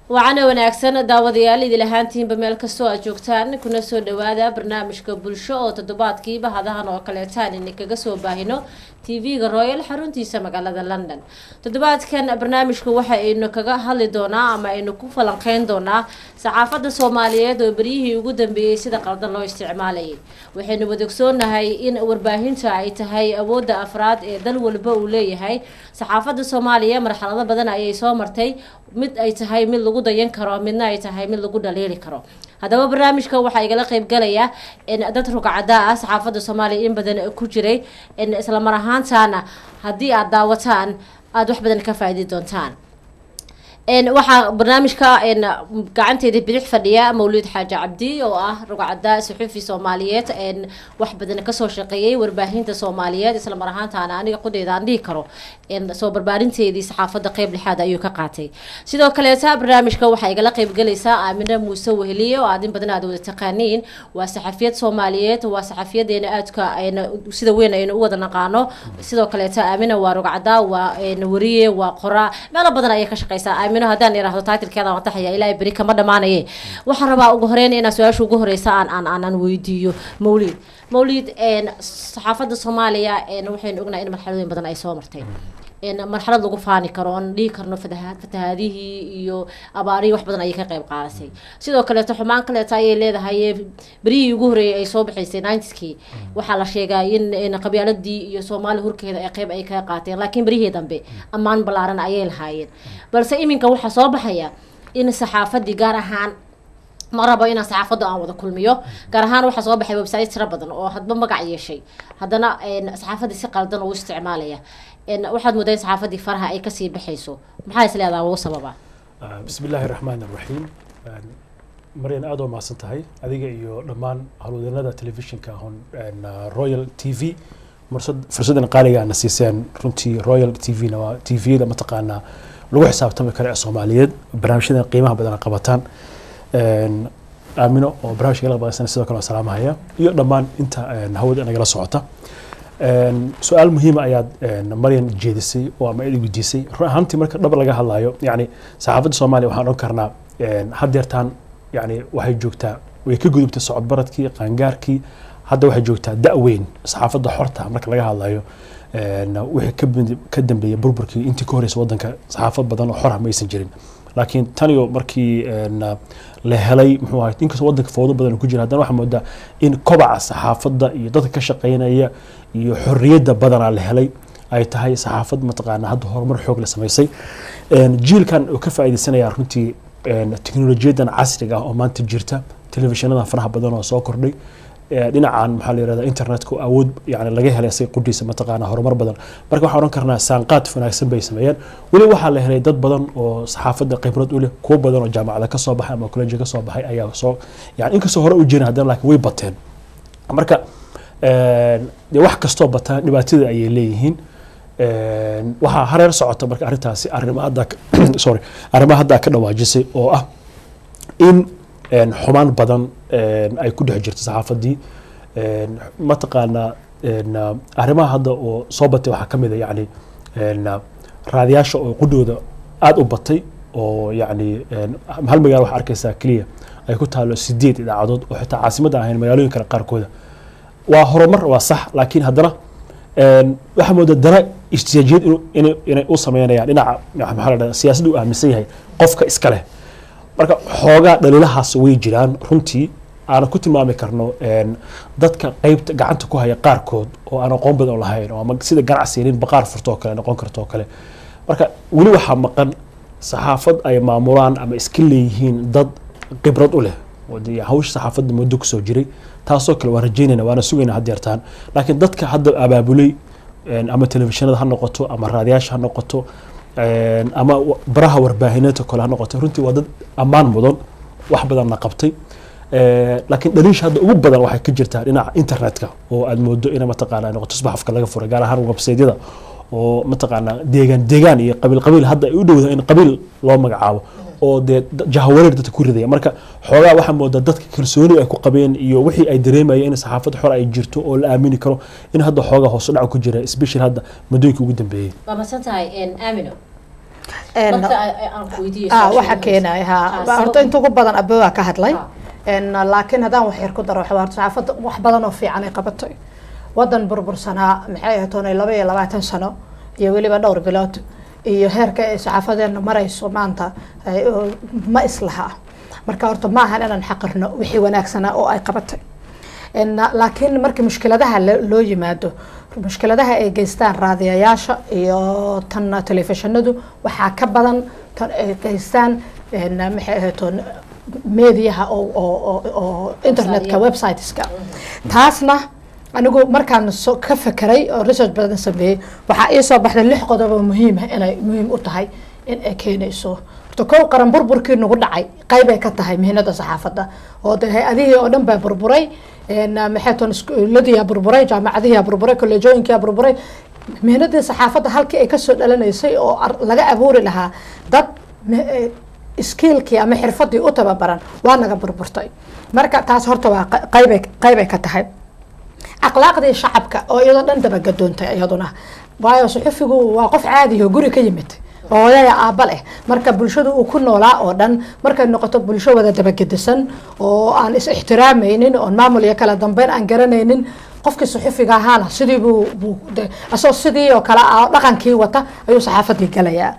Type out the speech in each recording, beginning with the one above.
Wacana wanaagsan daawadayaal, idil ahaantiinba meel kastoo aad joogtaan, kuna soo dhawaada barnaamijka Bulsho oo toddobaadkiiba hadahan oo kaleetaan idinkaga soo baahino TV-ga Royal xaruntiisa magaalada London. Toddobaadkan barnaamijka waxa aynu kaga hadli doonaa ama aynu ku falanqeyn doonaa saxaafadda Soomaaliyeed oo beryihii ugu dambeeyey sida qaldan loo isticmaalayay. Waxaynu wadagsoonahay in warbaahinta ay tahay awoodda afraad ee dal walba uu leeyahay. Saxaafadda Soomaaliya marxalado badan ayay soo martay, mid ay tahay mid lagu dayan karo, midna ay tahay mid lagu dhaliili karo. Haddaba barnaamijka waxaa igala qeybgalaya dad rugcada ah, saxaafadda Soomaaliya in badan ku jiray, isla mar ahaantaana haddii aad daawataan aada wax badan ka faa-idi doontaan. Waxaa barnaamijka gacanteeda bidix fadhiya Mawlid Xaaji Cabdi oo ah rugcada suxufi Soomaaliyeed, wax badan kasoo shaqeeyay warbaahinta Soomaaliyeed, isla mar ahaantaana aniga qudheeda aan dhihi karo soo barbaarinteedii saxaafadda qeyb lixaad ayuu ka qaatay. Sidoo kaleeta barnaamijka waxaa igala qeybgalaysaa Aamina Muuse Weheliye oo aad in badan aad wada taqaaniin. Waa saxafiyad Soomaaliyeed, waa saxafiyadeena aadka sida weyn aynu u wada naqaano. Sidoo kaleeta Aamina waa rugcada, waa wariye, waa qoraa, meelo badan ayay ka shaqeysaa Aamino. Haddaan iraahdo title-keeda waan taxaya ilaa beri kama dhamaanaye. Waxaan rabaa ugu horeyn inaan su-aasha ugu horeysa aan weydiiyo Mawlid. Mawlid, saxaafadda Soomaaliya waxaynu ognahay in marxaladooyin badan ay soo martay, marxalad lagu faani karo oon dhihi karno fatahaadihii iyo abaarihii wax badan ayay ka qeyb qaadatay. Sidoo kaleeto xumaan kaleeto ayay leedahay. Berihii ugu horreeyay ay soo baxaysay 90-kii waxaa la sheegaa in qabyaaladii iyo Soomaali hurkeeda ay qeyb ay kaga qaateen, laakiin berihii dambe ammaan ballaaran ayay lahaayeen. Balse iminka waxaa soo baxaya in saxaafadii, gaar ahaan ma rabo inaan saxaafadda aan wada kulmiyo, gaar ahaan waxaa soo baxay website tiro badan oo hadba magac yeeshay, haddana saxaafaddii si qaldan u isticmaalaya. Waxaad moodaa in saxaafaddii faraha ay kasii baxayso. Maxaa is leedaha wuu sababaa? Bismi illaahi raxmaan raxiim. Maryan, aad oo mahadsan tahay adiga iyo dhammaan howlwadeennada telefishinka hon Royal TV fursaddan qaaliga aadna siiseen. Runtii Royal TV na waa TV-yada mataqaanaa lagu xisaabtami karo ee Soomaaliyeed, barnaamijyadan qiimaha badan ay qabataan. Aamino oo barnaamijka kala qabaysana sidoo kale waan salaamahaya, iyo dhammaan inta hawada nagala socota. Su-aal muhiima ayaad Maryan jeedisay oo ama aad weydiisay. Run ahaantii marka dhab laga hadlayo, yani saxaafadda Soomaaliya waxaan odhan karnaa haddeertaan yani waxay joogtaa, way ka gudubtay socodbaradkii qaangaarkii, hadda waxay joogtaa da' weyn. Saxaafadda xorta marka laga hadlayo, wixii ka dambeeyay burburkii, intii ka horreysay waddanka saxaafad badan oo xor ah ma aysan jirin, laakiin taniyo markii la helay, muxuu ahay, inkastoo waddanka fowdo badan uu ku jira, haddana waxaa moodaa in kobaca saxaafadda iyo dadka ka shaqeynaya iyo xorriyadda badanaa la helay ay tahay saxaafad mataqaana hadda horumar xoog la samaysay. Jiilkan uu ka faa'iidaysanaya runtii teknolojiyadan casriga ah oo maanta jirta, telefishinada faraha badan oo soo kordhay, dhinacan maxaa la yirahdaa internetka oo awood yani laga helay say qudhiisa mataqaana horumar badan. Marka waxaan oran karnaa saanqaad wanaagsan bay sameeyeen. Weli waxaa la helay dad badan oo saxaafadda khibrad u leh, kuwo badan oo jaamacada ka soo baxay ama college ka soo baxay ayaa soo, yani inkastoo hore u jirin haddana, laakiin way bateen. Marka dee wax kastoo bataa dhibaatada ayay leeyihiin. Waxaa hareer socota marka arrintaasi arrimo hadda, sorry, arrimaha hadda ka dhawaajisay oo ah in xumaan badan ay ku dhex jirto saxaafaddii. Mataqaanaa arrimaha hadda oo soo batay waxaa ka mid a yacni raadiyaasha oo qudhooda aada u batay, oo yacni hal magaalo waxaa arkaysaa keliya ay ku taalo sideed idaacadood oo xitaa caasimadda ahayn, magaalooyin kale qaarkooda. Waa horumar, waa sax, laakiin haddana waxaa moodaa dana istiraatiijiyad inay u sameynayaan dhinaca maxaa la dhahdaa siyaasadda uu aaminsan yahay qofka iska leh. Marka xoogaa dhaliilahaas way jiraan runtii, aanan ku tilmaami karno dadka qeybta gacanta ku haya qaarkood oo aan aqoon badan u lahayn oo ama sida ganacsiga nin baqaar furto oo kale noqon karto oo kale. Marka weli waxaa maqan saxaafad ay maamulaan ama iska leeyihiin dad khibrad u leh oo dee hawsha saxaafadda muddo kusoo jiray. Taasoo kale waan rajaynayna, waana sugayna had yeertaan, laakiin dadka hadda abaabulay, ama telefishinada ha noqoto ama raadiyaasha ha noqoto ama baraha warbaahineedka kale ha noqoto, runtii waa dad ammaan mudan, wax badanna qabtay. Laakiin dhaliisha hadda ugu badan waxay ka jirtaa dhinaca internetka oo aad moodo ina mataqaana ay noqoto tusbax afka laga furay, gaar ahaan website-yada oo mataqaana deegaan deegaan iyo qabiil qabiil hadda ay u dhowdahay in qabiil loo magacaabo oo dee jahawareer dadka ku ridaya. Marka xoogaa waxaa moodaa dadka kalsooni ay ku qabeen iyo wixii ay dareemayeen in saxaafad xor ay jirto oo la aamini karo in hadda xoogaa hoos u dhac ku jira, especially hadda muddooyinkii ugu dambeeyey. Waa mahadsan tahay Aamino. Marka aan ku weydiiyo waxa keenaya, ha, horta inta ugu badan abe waa ka hadlay, laakiin haddaan wax yar ku daro, waxa horta saxaafadda wax badan oo fiican ay qabatay. Wadan burbursanaa, maxay ahayd, 22 sano iyo weliba dhowr bilood, iyo heerka ay saxaafadeena marayso maanta ma islaha. Marka horta ma ahan inaan xaqirno wixii wanaagsanaa oo ay qabatay, laakiin markii mushkiladaha loo yimaado, mushkiladaha ay geystaan raadiyayaasha iyo tan telefishinadu waxaa ka badan tan ay geystaan, maxay ahayd, mediaha oo internetka, websiteska. Taasna anigu markaan so ka fekeray oo research badan sameeyey, waxaa ii soo baxday 6 qodob oo muhiim ah inay muhiim u tahay in ay keenayso. Horta kow, qaran burburkii nagu dhacay qaybay ka tahay mihnada saxaafadda, oo de hay-adihii oo dhan baa burburay, maxay toon, iskuuladiyaa burburay, jaamacadihiyaa burburay, kolleejooyinkiyaa burburay. Mihnadii saxaafadda halkii ay kasoo dhalanaysay oo laga abuuri lahaa dad skillkii ama xirfadii u tababaran waa naga burburtay. Marka taas horta waa qaybay ka tahay. Akhlaaqdii shacabka oo iyadoo dhan dabagadoontay iyaduna, waayo suxufigu waa qof caadi oo guri ka yimid, hooyaya aabba leh. Marka bulshadu uu ku noolaa oo dhan markay noqoto bulsho wada dabagedisan oo aan is ixtiraamaynin, oon maamul iyo kala dambeyn aan garanaynin, qofkii suxufiga ahaana sidii buu asagoo sidii oo kale ah oo dhaqankii wata ayuu saxaafadii galayaa.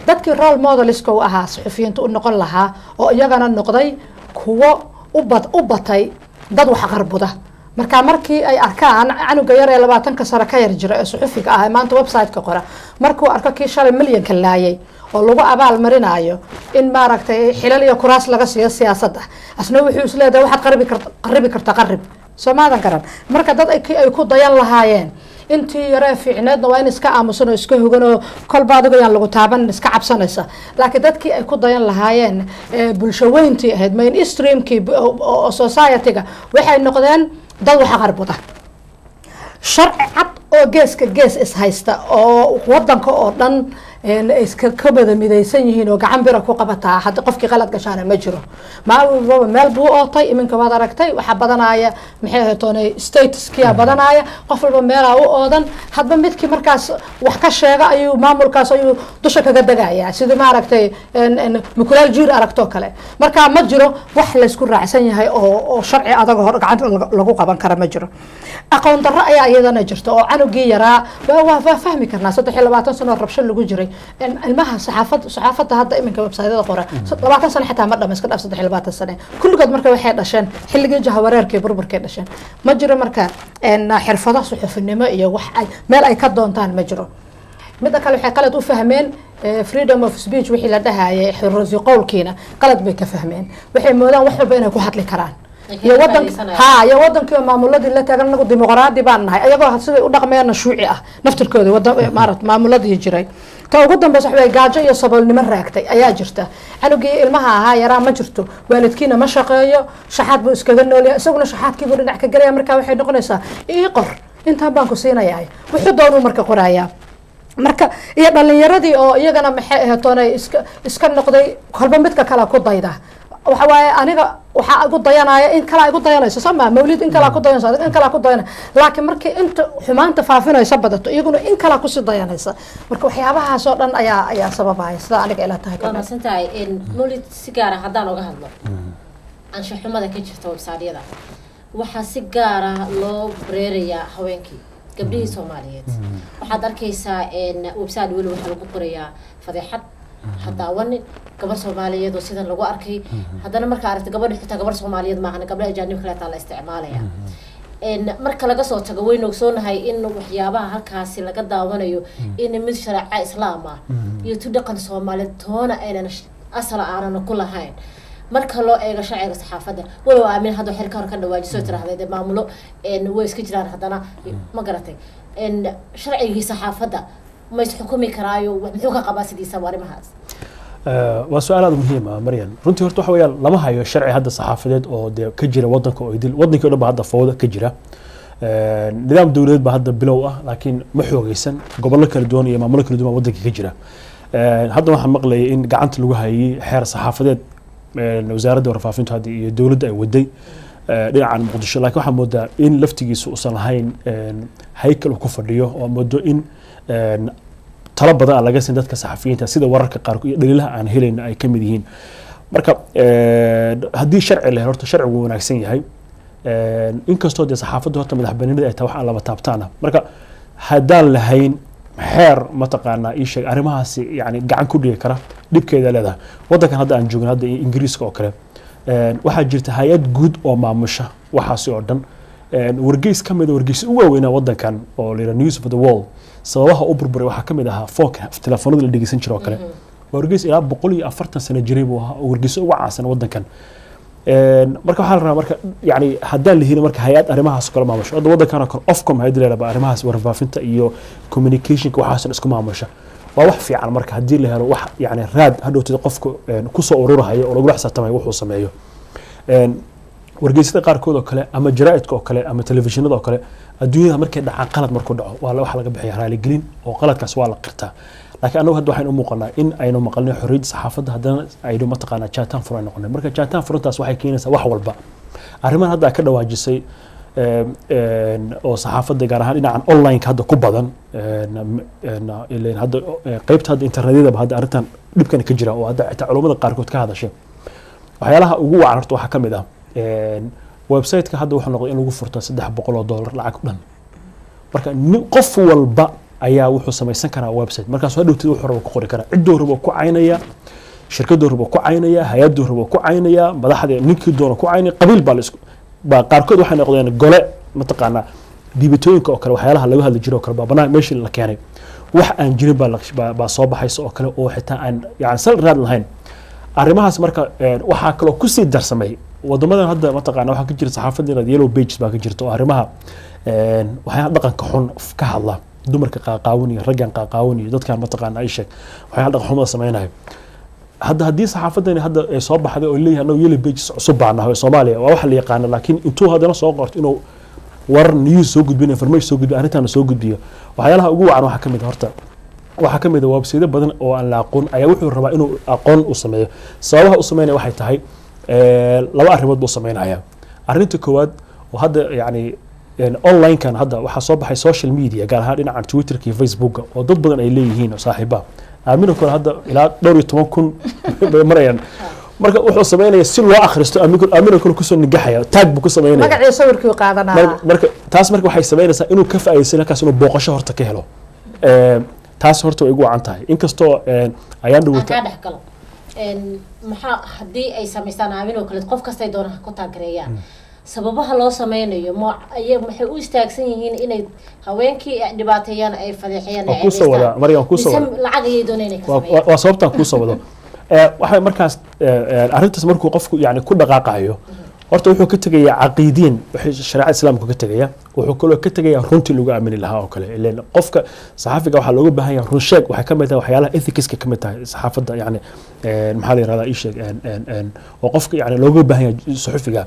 Dadkii role modelska u ahaa suxufiyiinta u noqon lahaa oo iyagana noqday kuwo u batay dad wax qarbuda. Marka markii ay arkaan canuga yar ee 20-ka sano ka yar jira ee suxufiga ah ee maanta website-ka qora, markuu arko kii shalay milyanka laayay oo lagu abaal marinayo in maaragtay xilal iyo kuraas laga siiyo siyaasadda, asna wuxuu isleedahay waxaad qaribi karta, qaribi karta, qarib soo maadan garan. Marka dad ay ku dayan lahaayeen, intii yaree fiicneedna waa in iska aamusan oo iska hogan oo kolba adigo yaan lagu taaban iska cabsanaysa, laakiin dadkii ay ku dayan lahaayeen bulsho weyntii ahayd, mainstreamkii oo society-ga, waxay noqdeen dad wax qarbuda. Sharci cad oo geeska gees ishaysta oo wadanka oo dhan iska ka wada midaysan yihiin oo gacan bira ku qabataa hadda qofkii qalad gashaana ma jiro. Maalwalbaba meel buu ootay. Iminka waad aragtay, waxaa badanaya, maxay ahayd toonay, statuskiyaa badanaya, qof walba meelaa u oodan. Hadba midkii markaas wax ka sheega ayuu maamulkaas ayuu dusha kaga degayaa, sidii maaragtay mukulaal jiir aragtoo kale. Marka ma jiro wax laysku raacsan yahay oo sharci adag hor gacanta lagu qaban kara ma jiro. Aqoon darro ayaa iyadana jirta oo canugii yaraa waa fahmi karnaa, 23 sano rabsho lagu jiray. Ilmaha saxaafadda hadda iminka website-yada qora 20 sano xitaa ma dhama, iska dhaaf 23 sane. Kulligood marka waxay dhasheen xilligii jahawareerkii burburkay dhasheen. Ma jiro marka xirfado suxufinimo iyo wax ay meel ay ka doontaan ma jiro. Midda kale, waxay qalad u fahmeen freedom of speech wixii la dhahayay, xorriyad qowlkiina qalad bay ka fahmeen. Waxay moodaan wax walba inay ku hadli karaan iyo wadan ha iyo wadankii oo maamuladii la taagan, anagu dimuqraadi baan nahay, ayagoo siday u dhaqmayana shuuci ah naftirkooda wadan maarat maamuladii jiray. Ta ugu dambeysa waxa gaajo iyo saboolnimo raagtay ayaa jirta. Canugii ilmaha ahaa yaraa ma jirto, waalidkiina ma shaqeeyo, shaxaad buu iskaga noolyahay, isaguna shaxaadkiibuu dhinac ka gelaya. Marka waxay noqonaysaa ii qor, intaan baan ku siinayaa, wuxuu doonuu marka qorayaa. Marka iyo dhalinyaradii oo iyagana, maxay ahayd toonay, iska noqday kolba midka kale ku dayda. Waxa waaye aniga waxaa igu dayanaya in kalaa igu dayanayso, soo maa Mawlid, in kalaa ku dayanayso, adiga in kalaa ku dayanaya, laakiin markii inta xumaanta faafinaysa badato, iyaguna in kalaa kusii dayanaysa. Marka waxyaabahaas oo dhan ayaa sababaya, sida aniga ila tahay. Waa mahadsan tahay, Mawlid. Si gaara haddaan oga hadlo anshaxumada ka jirta websaadyada, waxaa si gaara loo bareerayaa haweenkii, gabdhihii Soomaaliyeed. Waxaad arkaysaa website weli waxaa lagu qorayaa fadeexad ha daawanin, gabar Soomaaliyeed oo sidan lagu arkay. Haddana markaa aragta gabadha xitaa gabar Soomaaliyeed maahan, gabdha ajaanib kaleetaa la isticmaalaya. Marka laga soo tago, waynu ogsoonahay in waxyaabaha halkaasi laga daawanayo in mid shareeca islaam ah iyo tu dhaqan Soomaaliyeed toona aynan asal aanan ku lahayn marka loo eego sharciga saxaafadda. Walow aamin hadda xilka hor ka dhawaajiso tiraahday dee maamulo way iska jiraan, haddana ma garatay sharcigii saxaafadda ma is xukumi karaayo? Muxuu ka qabaa sidiisaba arrimahaas? Waa su-aal aad muhiim ah, Maryan. Runtii horta waxa weeyaan lama hayo sharci hadda saxaafadeed oo dee ka jira wadanka oo idil. Wadankii o dhan ba hadda fawda ka jira. Nidaam dowladeed baa hadda bilow ah, laakiin ma xoogeysan. Gobollo kala duwan iyo maamulo kala duwan baa wadanka ka jira. Hadda waxaan maqlayay in gacanta lagu hayay xeer saxaafadeed, wasaaradda warfaafintu hadda iyo dowladda ay waday dhinacan Muqdisho, laakiin waxaa moodaa in laftigiisa uusan lahayn haykal uu ku fadhiyo oo moodo in Talo badan aan laga siin dadka saxafiyiinta, sida wararka qaarkood iyo dhaliilaha aan helayna ay ka mid yihiin. Marka haddii sharci la helo, horta sharcigu wuu wanaagsan yahay. Inkastoo dee saxaafaddu horta madax banaanida ay tahay wax aan laba taabtaana. Marka haddaan lahayn xeer, mataqaanaa, ii sheeg, arrimahaasi yani gacan ku dhigi kara, dhibkeeda leedahay. Waddankan hadda aan joogno, hadda Ingiriiska oo kale, waxaa jirta hay-ad guud oo maamusha waxaasi oo dhan. Wargeys ka mid a wargeys ugu waaweynaa waddankan oo la yidhaha News of the World, sababaha u burburay waxaa ka mid ahaa foonka, telefoonada la dhegeysan jiro oo kale. Waa wargeys ilaa 140 sano jiray buu ahaa, oo wargeyso ugu caansan waddankan. Marka waxaa la rabaa, marka yani haddaan la helin marka hay-ad arrimahaas kala maamusho, hadda waddankan oo kale Ofcom hay-ad la yidhahdaa arrimahaas warfaafinta iyo communicationka waxaas isku maamusha, waa wax fiican. Marka haddii la helo wax yani raad hadhowtida qofka kusoo ururahaya oo lagula xisaabtamayo wuxuu sameeyo. Wargeysyada qaarkood oo kale ama jaraa'idka oo kale ama telefishinada oo kale adduunyada markay dhacaan qalad, markuu dhaco waa waxa laga bixiya raaligelin oo qaladkaas waa la qirtaa. Laakiin annagu hadda waxaynu u muuqanaa in aynu maqalnay xorriyadda saxaafadda, haddana aynu mataqaanaa jaataan furan ay noqonay. Marka jaataan furantaas waxay keenaysaa wax walba. Arrimahan hadda aad ka dhawaajisay oo saxaafadda, gaar ahaan dhinacan online-ka hadda ku badan, ileen hadda qaybta hadda internetyadaba hadda arrintan dhibkan ka jira oo hadda xitaa culummada qaarkood ka hadashay. Waxyaalaha ugu wacan horta waxaa ka mid ah website-ka hadda wuxuu noqday in lagu furto $300 lacag dhan. Marka qof walba ayaa wuxuu samaysan karaa website, markaas hadhowtid wuxuu rabo ku qori karaa, cidduu rabo ku caynaya, shirkaduu rabo ku caynaya, hay-aduu rabo ku caynaya, madaxda ninkii doona ku caynaya, qabiil baa la isku baa. Qaarkood waxay noqdeen gole, mataqaanaa, dhibatooyinka oo kale, waxyaalaha laga hadli jiro oo kale baa banaan meeshii la keenay. Wax aan jirin baa soo baxaysa oo kale oo xitaa aan yani sal raad lahayn arrimahaas. Marka waxaa kaloo kusii darsamay wadamadan hadda, mataqaana, waxaa ka jira saxaafadda inaad yellow pages baa ka jirta oo arrimaha waxyaalaha dhaqanka xun ka hadla, dumarka qaaqaawan iyo raggan qaaqaawan iyo dadkan, mataqaana, ay sheeg, waxyaalaha dhaqan xumada sameynaya. Hadda haddii saxaafadani hadda ay soo baxday oo leeyahay annagu yellow pages cusub baan nahay Soomaaliya, waa wax la yaqaana. Laakiin intuu haddana soo qorto inuu warar news soo gudbiyo, information soo gudbiyo, arrintaana soo gudbiyo. Waxyaalaha ugu wacan waxaa ka mid ah horta, waxaa ka mid ah website badan oo aan la aqoon ayaa wuxuu rabaa inuu aqoon u sameeyo. Sababaha u sameynaya waxay tahay laba arrimood buu sameynaya. Arrinta koowaad oo hadda yani online-kan hadda waxaa soo baxay social media, gaar ahaan dhinacan Twitterka iyo Facebooka oo dad badan ay leeyihiin oo saaxiiba Aamino kale hadda ilaa dhowr iyo toban kun bay marayaan. Marka wuxuu sameynaya si loo akhristo Aamino kale kusoo nigaxaya, tag buu ku sameynaya. Magacii sawirkii qaadanaa. Marka taas marka waxay sameynaysaa inuu ka faa'iidaysan halkaas, inuu booqasho horta ka helo. Taas horta way igu wacan tahay, inkastoo ayaan aan dhawata kaa dhex galo. Maxaa haddii ay samaystaan Aamin oo kale, qof kastay doonaan ha ku taagereeyaan, sababaha loo sameynayo ma ay maxay u istaagsan yihiin inay haweenkii dhibaateeyaan, ay fadeexeeyaan, ay Waa kusoo wadaa, ceebeystaan? Maryam, waan kusoo Mise wadaa. lacag ayay doonayaan inay ka sameeyaan? Waa sababtaan kuusoo wado. Waxay markaas arrintaas markuu qofku yani ku dhaqaaqayo, horta wuxuu ka tegayaa caqiidiin, wixii shareecada islaamka ka tegaya. Wuxuu kaloo ka tegayaa runtii lagu aamini lahaa oo kale, ileen qofka saxaafiga waxaa looga baahan yahay run sheeg. Waxay ka mid tahay waxyaalaha ethicska ka mid tahay saxaafadda, yani maxaa la yirahdaa, ii sheeg, oo qofka yani looga baahan yahay suxufiga.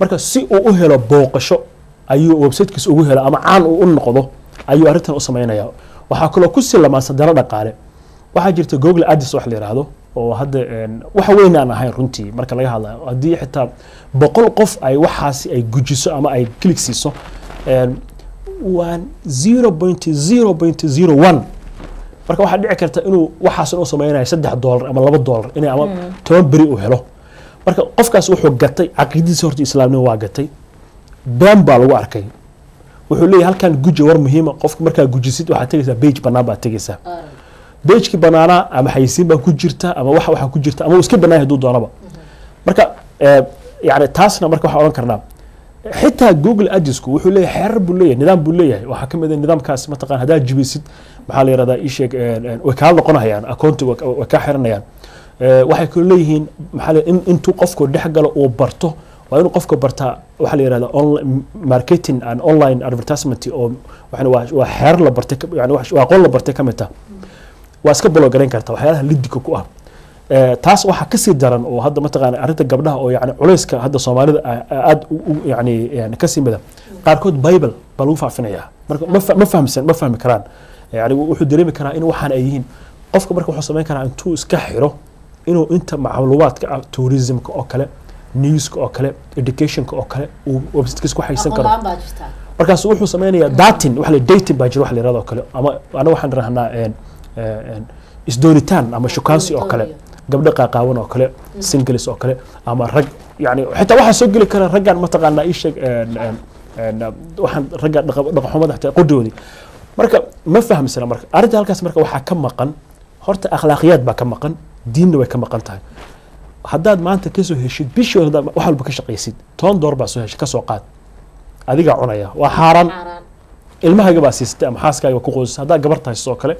Marka si uu u helo booqasho ayuu websitekiisa ugu helo ama caan uu u noqdo ayuu arrintan u sameynaya. Waxaa kaloo kusii lamaansan dano dhaqaale. Waxaa jirta Google Ads wax la yiraahdo oo hadda wax weyn aan ahayn runtii marka laga hadlayo. Haddii xitaa 100 qof ay waxaasi ay gujiso ama ay click siiso, waa 0.0.01. Marka waxaa dhici karta inuu waxaas u sameynayo $3 ama $2 inay ama 10 beri uu helo. Marka qofkaas wuxuu gatay caqiidadiisa horta, islaamnimo waa gatay. Been baa lagu arkay, wuxuu leeyahay halkan guji, war muhiima. Qofka markaa gujisid waxaad tegaysaa page banaan baad tegaysaa. Pagekii banaanaa ama xayisiin baa ku jirta ama waxa waxaa ku jirta ama uu iska banaan yahay hadduu doonaba. Marka yani taasna marka waxaan odhan karnaa xitaa Google Adsku wuxuu leeyahay xeerar buu leeyahay, nidaam buu leeyahay. Waxaa ka mid ah nidaamkaas, mataqaan, haddaad jibisid, maxaa la yirahdaa, ii sheeg, way kaa noqonayaan akoonti, way kaa xiranayaan. Waxay kaloo leeyihiin, maxaa la in intuu qofku dhex galo uu barto, waa inuu qofka bartaa waxaa la yirahdaa online marketing and online advertisement, oo waxna waa xeerar la bartay, yani waa aqoon la bartay ka mid ah. Waa iska block-garayn kartaa waxyaalaha lidika ku ah. Taas waxaa kasii daran oo hadda, mataqaana, arrinta gabdhaha oo yani culayska hadda Soomaalida aad yani kasii mida, qaarkood Bible baa lagu faafinayaa. Marka ma fahamsan, ma fahmi karaan, yani wuxuu dareemi karaa in waxaan ay yihiin qofka. Marka wuxuu samayn karaa intuu iska xiro inuu inta macluumaadka ah, tourismka oo kale, newska oo kale, educationka oo kale, uu websitekiisa ku haysan Aqoon karo. la'aan baa jirta. Markaas wuxuu sameynayaa dating, waxa la dating baa jira wax la yirahdo oo kale, ama anaga waxaan rahnaa isdoonitaan ama shukaansi oo kale, gabdho qaaqaawan oo kale, singles oo kale, ama rag, yani xitaa waxaa soo geli kara raggan mataqaanaa ii sheeg waxaan ragga dhaqanxumada xitaa qudhoodii. Marka ma fahamsana. Marka arrinta halkaas marka waxaa ka maqan horta akhlaaqiyaad baa ka maqan, diinna way ka maqan tahay. Haddaad maanta kasoo heshid bishii hore, haddaad wax walba ka shaqaysid, $10 baa soo heshay, kasoo qaad, adigaa cunaya, waa xaaraan. Xaaraan. Ilmahaaga baa siisatay ama xaaskaaga baa ku qoysatay, haddaad gabar tahay sidoo kale,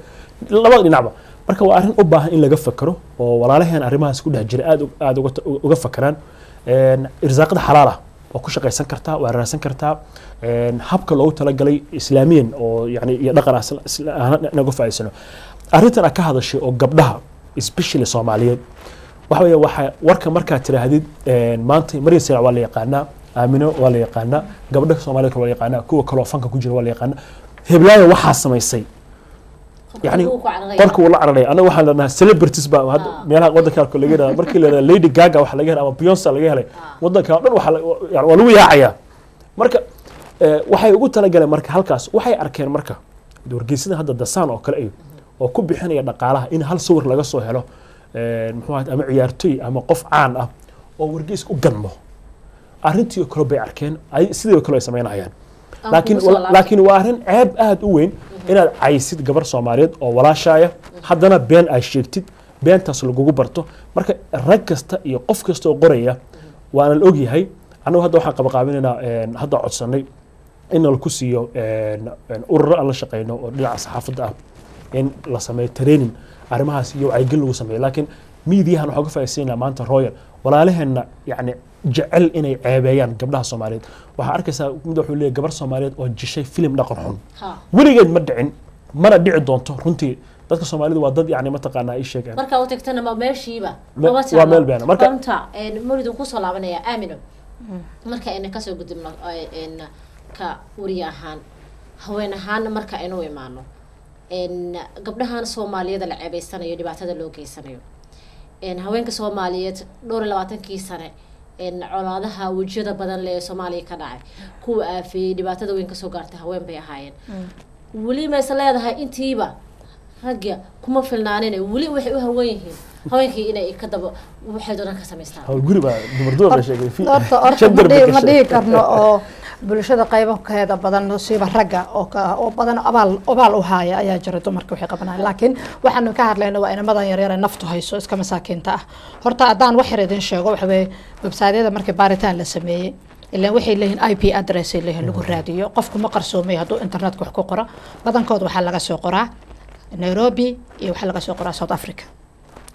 labada dhinacba. Marka waa arrin u baahan in laga fakero oo walaalaheen arrimahaas ku dhex jira aad aad uga fakeraan. Irsaaqada xalaal ah waa ku shaqaysan kartaa, waa raadsan kartaa. Habka loogu talagalay islaamiyan oo yani iyo dhaqan ahaan inaga faa'iidsano. Arrintan aad ka hadashay oo gabdhaha especially Soomaaliyeed, waxa weeye waxa warka markaad tiraahdid, maanta Maryan Sirac waa la yaqaanaa, Aamino waa la yaqaanaa, gabdha Soomaaliyeed waa la yaqaanaa, kuwa kaloo fanka ku jira waa la yaqaanaa, heblaayo waxaa samaysay, yani wuu ku cararaya. Qolka wuu la cararaya. Anaga waxaan leenahay celebrities baa hadda meelaha wadanka qaarkood laga helaa. Markii la yidhahdo Lady Gaga waxa laga helay ama Beyonce laga helay, wadanka oo dhan waxa yani waa lagu yaacayaa. Marka waxay ugu talagaleen marka halkaas waxay arkeen marka wargeysada hadda The Sun oo kale iyo oo ku bixinaya dhaqaalaha in hal sawir laga soo helo, muxuu ahayd, ama ciyaartoy ama qof caan ah oo wargeys u ganmo, arrintii oo kale bay arkeen, sidii oo kale ay samaynayaan. Aan laakiin kugu soo laabtay. Laakiin waa arrin ceeb aad u weyn inaad caysid gabar Soomaaliyeed oo walaashaaya, haddana been ay sheegtid, beentaas lagugu barto. Marka rag kasta iyo qof kasta oo qoraya waana la ogyahay. Annagu hadda waxaan qabaqaabinaynaa, hadda codsanay in laku siiyo ururo aan la shaqeyno oo dhinaca saxaafadda ah, in la sameeyo training arrimahaas iyo wacyigelin lagu sameeyo. Laakiin miidiyahan waxaan uga faa'iidaysanaa maanta Royal, walaalaheenna yacni jecel inay ceebeeyaan gabdhaha Soomaaliyeed. Waxaa arkaysaa mid wuxuu leeyahay gabar Soomaaliyeed oo jishay filim dhaqan xun. Weligeed ma dhicin mana dhici doonto. Runtii dadka Soomaalidu waa dad yacni mataqaanaa ii sheegeen. Markaa u tagtana ma meeshiiba maba waa taalo. Meel beena. Runta Mawlid uu kusoo laabanaya. Aamino, marka ayna kasoo gudubno ka wariye ahaan, haween ahaan, marka aynu imaano gabdhahan Soomaaliyada la ceebeysanayo, dhibaatada loo geysanayo, haweenka Soomaaliyeed dhowr iyo labaatankii sane colaadaha wejiyada badan leh ee Soomaaliya ka dhacay kuwa aafeeyey, dhibaatada weyn kasoo gaartay haween bay ahaayeen. Weli mayse leedahay intiiba ragga kuma filnaanine, weli waxay u hawan yihiin haweenkii inay ka daba waxay doonaan ka samaystaan? Hawl guri baa dumar dumar la sheegay. Horta Gender bay ma gashay. Dhihi karno oo bulshada qaybakeeda badan, siiba ragga oo oo badan abaal u haaya ayaa jira dumarka waxay qabanayaan. Laakiin waxaanu ka hadlayna waa inamadan yaryar ee naftu hayso, iska masaakiinta ah. Horta haddaan wax yar idin sheego, waxa weeye website-yada markii baaritaan la sameeyey, ilaan waxay leeyihiin IP address ay leeyihiin lagu raadiyo, qofku ma qarsoomay hadduu internetka wax ku qoro. Badankood waxaa laga soo qoraa Nairobi iyo waxaa laga soo qoraa South Africa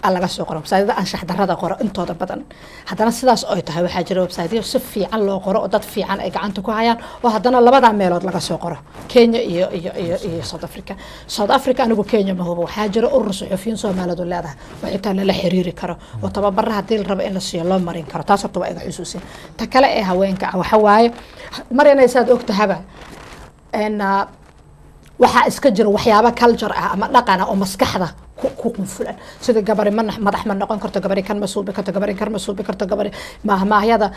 aa laga soo qoro website-yada anshax darrada qoro intooda badan. Haddana sidaas oy tahay, waxaa jira website-yo si fiican loo qoro oo dad fiican ay gacanta ku hayaan, oo haddana labadaa meelood laga soo qoro, Kenya iyo South Africa. South Africa anigu Kenya ma hubo. Waxaa jira urur suxufiyiin Soomaalidu leedahay oo xitaa lala xiriiri karo oo tababara haddii la rabo in la siiyo loo marin karo. Taas horta waa iga xusuusin. Ta kale ee haweenka ah waxa waaye, mar inay saad ogtahaba waxaa iska jira waxyaabo culture ah ama dhaqan ah oo maskaxda ku qunfulan, sida gabari ma madax ma noqon karto, gabari kan ma suubi karto, gabari kan ma suubi karto, gabari maahmaahyada